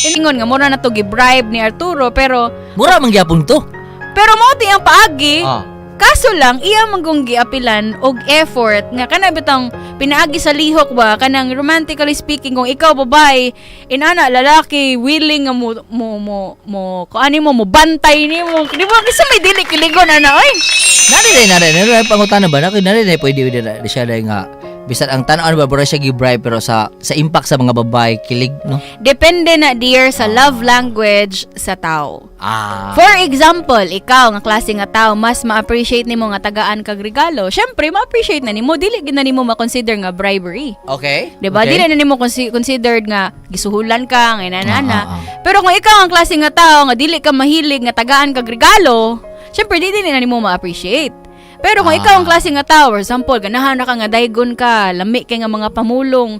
Ingon nga mura na to gi-bribe ni Arturo pero Mura man gyapon to. pero mao ti ang paagi. Kaso lang iya manggong giapilan og effort nga kana bitong pinaagi sa lihok ba, kanang romantically speaking, kung ikaw babae inana lalaki willing nga mo mo mo mo kuani mo mo bantay nimo, di ba, kasi may dili kiligon ana oy. Nari day nari nari pangutana ba nari nari day pwede na siya day nga bisan ang tan-on ba bro siya gi-bribe pero sa impact sa mga babae kilig no. Depende na, dear, sa love language sa tao. For example, ikaw nga klase nga tao, mas ma-appreciate nimo nga tagaan kag regalo. Syempre, ma-appreciate na nimo, dili gid na nimo ma-consider nga bribery. Diba? Okay. Dili na nimo considered nga gisuhulan ka, nga inana. Pero kung ikaw ang klase nga tao nga dili ka mahilig nga tagaan kag regalo, syempre dili na nimo ma-appreciate. Pero kung ikaw ang klase nga tao, for example, ganahan na ka nga daygon ka, lami kay nga mga pamulong,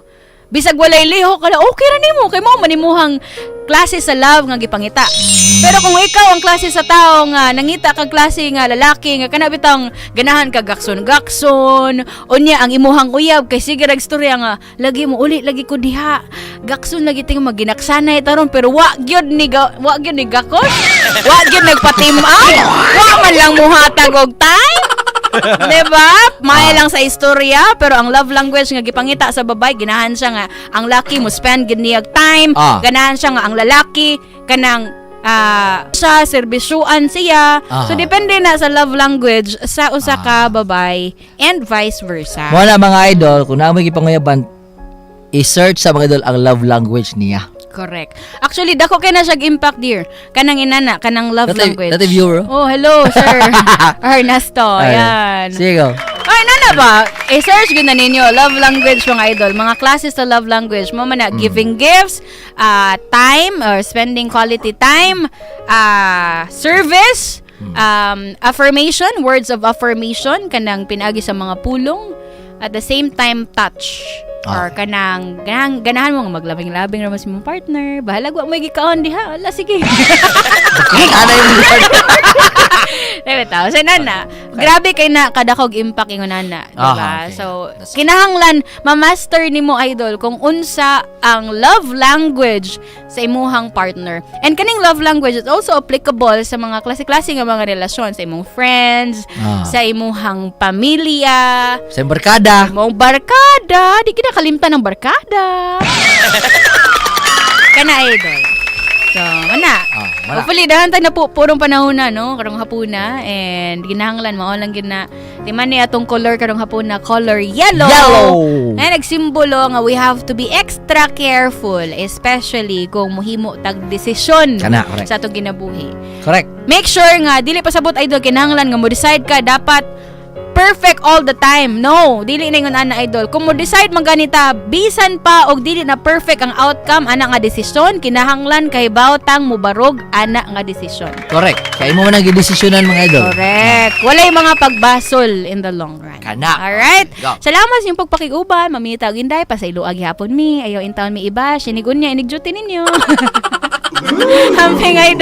bisag walay lihok ka, okay ra nimo kay mao man imuhang klase sa love nga gipangita. Pero kung ikaw ang klase sa tao nga nangita kag klase nga lalaki nga kana bitang ganahan ka gakson-gakson, unya ang imuhang uyab kay sige rag storya nga lagi mo uli lagi ko diha. Gakson lagi ting maginaksanay taron pero wa gyud ni gakos. Wa gyud nagpatim-up. Wa man lang muhatag og time. Diba? Maya lang sa istorya, pero ang love language nga gipangita sa babae, ganahan siya nga ang laki mo spend gid niyag time, ganahan siya nga ang lalaki kanang siya serbisyuan siya. So depende na sa love language sa usa ka babae and vice versa. Mo na mga idol, kung naa moy gipanguyaban, i-search sa mga idol ang love language niya. Correct. Actually, dako kay na siya impact, dear. Kanang inana, kanang love language. Dati viewer. Oh, hello, sir. Ernesto. Ayan. Sige go. Ay, nana ba? I-search gud na ninyo. Love language, mga idol. Mga classes sa love language. Mo man na giving gifts, time or spending quality time, service, affirmation, words of affirmation, kanang pinagi sa mga pulong, at the same time, touch. Or kanang ganahan mo nga maglabing-labing ra mo sa imong partner. Bahalag wa mo gikaon diha. Ala, sige. Anay mo. Diba tao? So, nana, grabe kay na kadakog impact ingon nana, diba? Ah, okay. So, kinahanglan ma-master nimo, idol, kung unsa ang love language sa imuhang partner. And kaning love language is also applicable sa mga klase-klase nga mga relasyon sa imong friends, sa imuhang pamilya, Sa imong barkada. Sa imong barkada, di kita kalimtan ng barkada. Kana, idol. So, mana. Wala. Hopefully, dahan tayo na po, purong panahon na, no? Karong hapuna. And ginahanglan, mao lang gina. Di man ni atong color karong hapuna, color yellow. Yellow! Ay, nagsimbolo nga we have to be extra careful, especially kung muhimo tag desisyon Kana, correct. sa atong ginabuhi. Correct. Make sure nga, dili pasabot, idol, kinahanglan nga mo decide ka, dapat perfect all the time. No, dili na ingon ana, idol. Kung mo decide man ganita, bisan pa og dili na perfect ang outcome ana nga desisyon, kinahanglan kay tang mubarog ana nga desisyon. Correct. Kaya mo man ang gidesisyonan, mga idol. Correct. Walay mga pagbasol in the long run. Kana. Alright? Go. Salamat sa inyong pagpakiuban. Mamita og inday, pasayloa gihapon mi. Ayaw intawon mi iba. Sinigun niya, inig duty ninyo. Hamping, idol.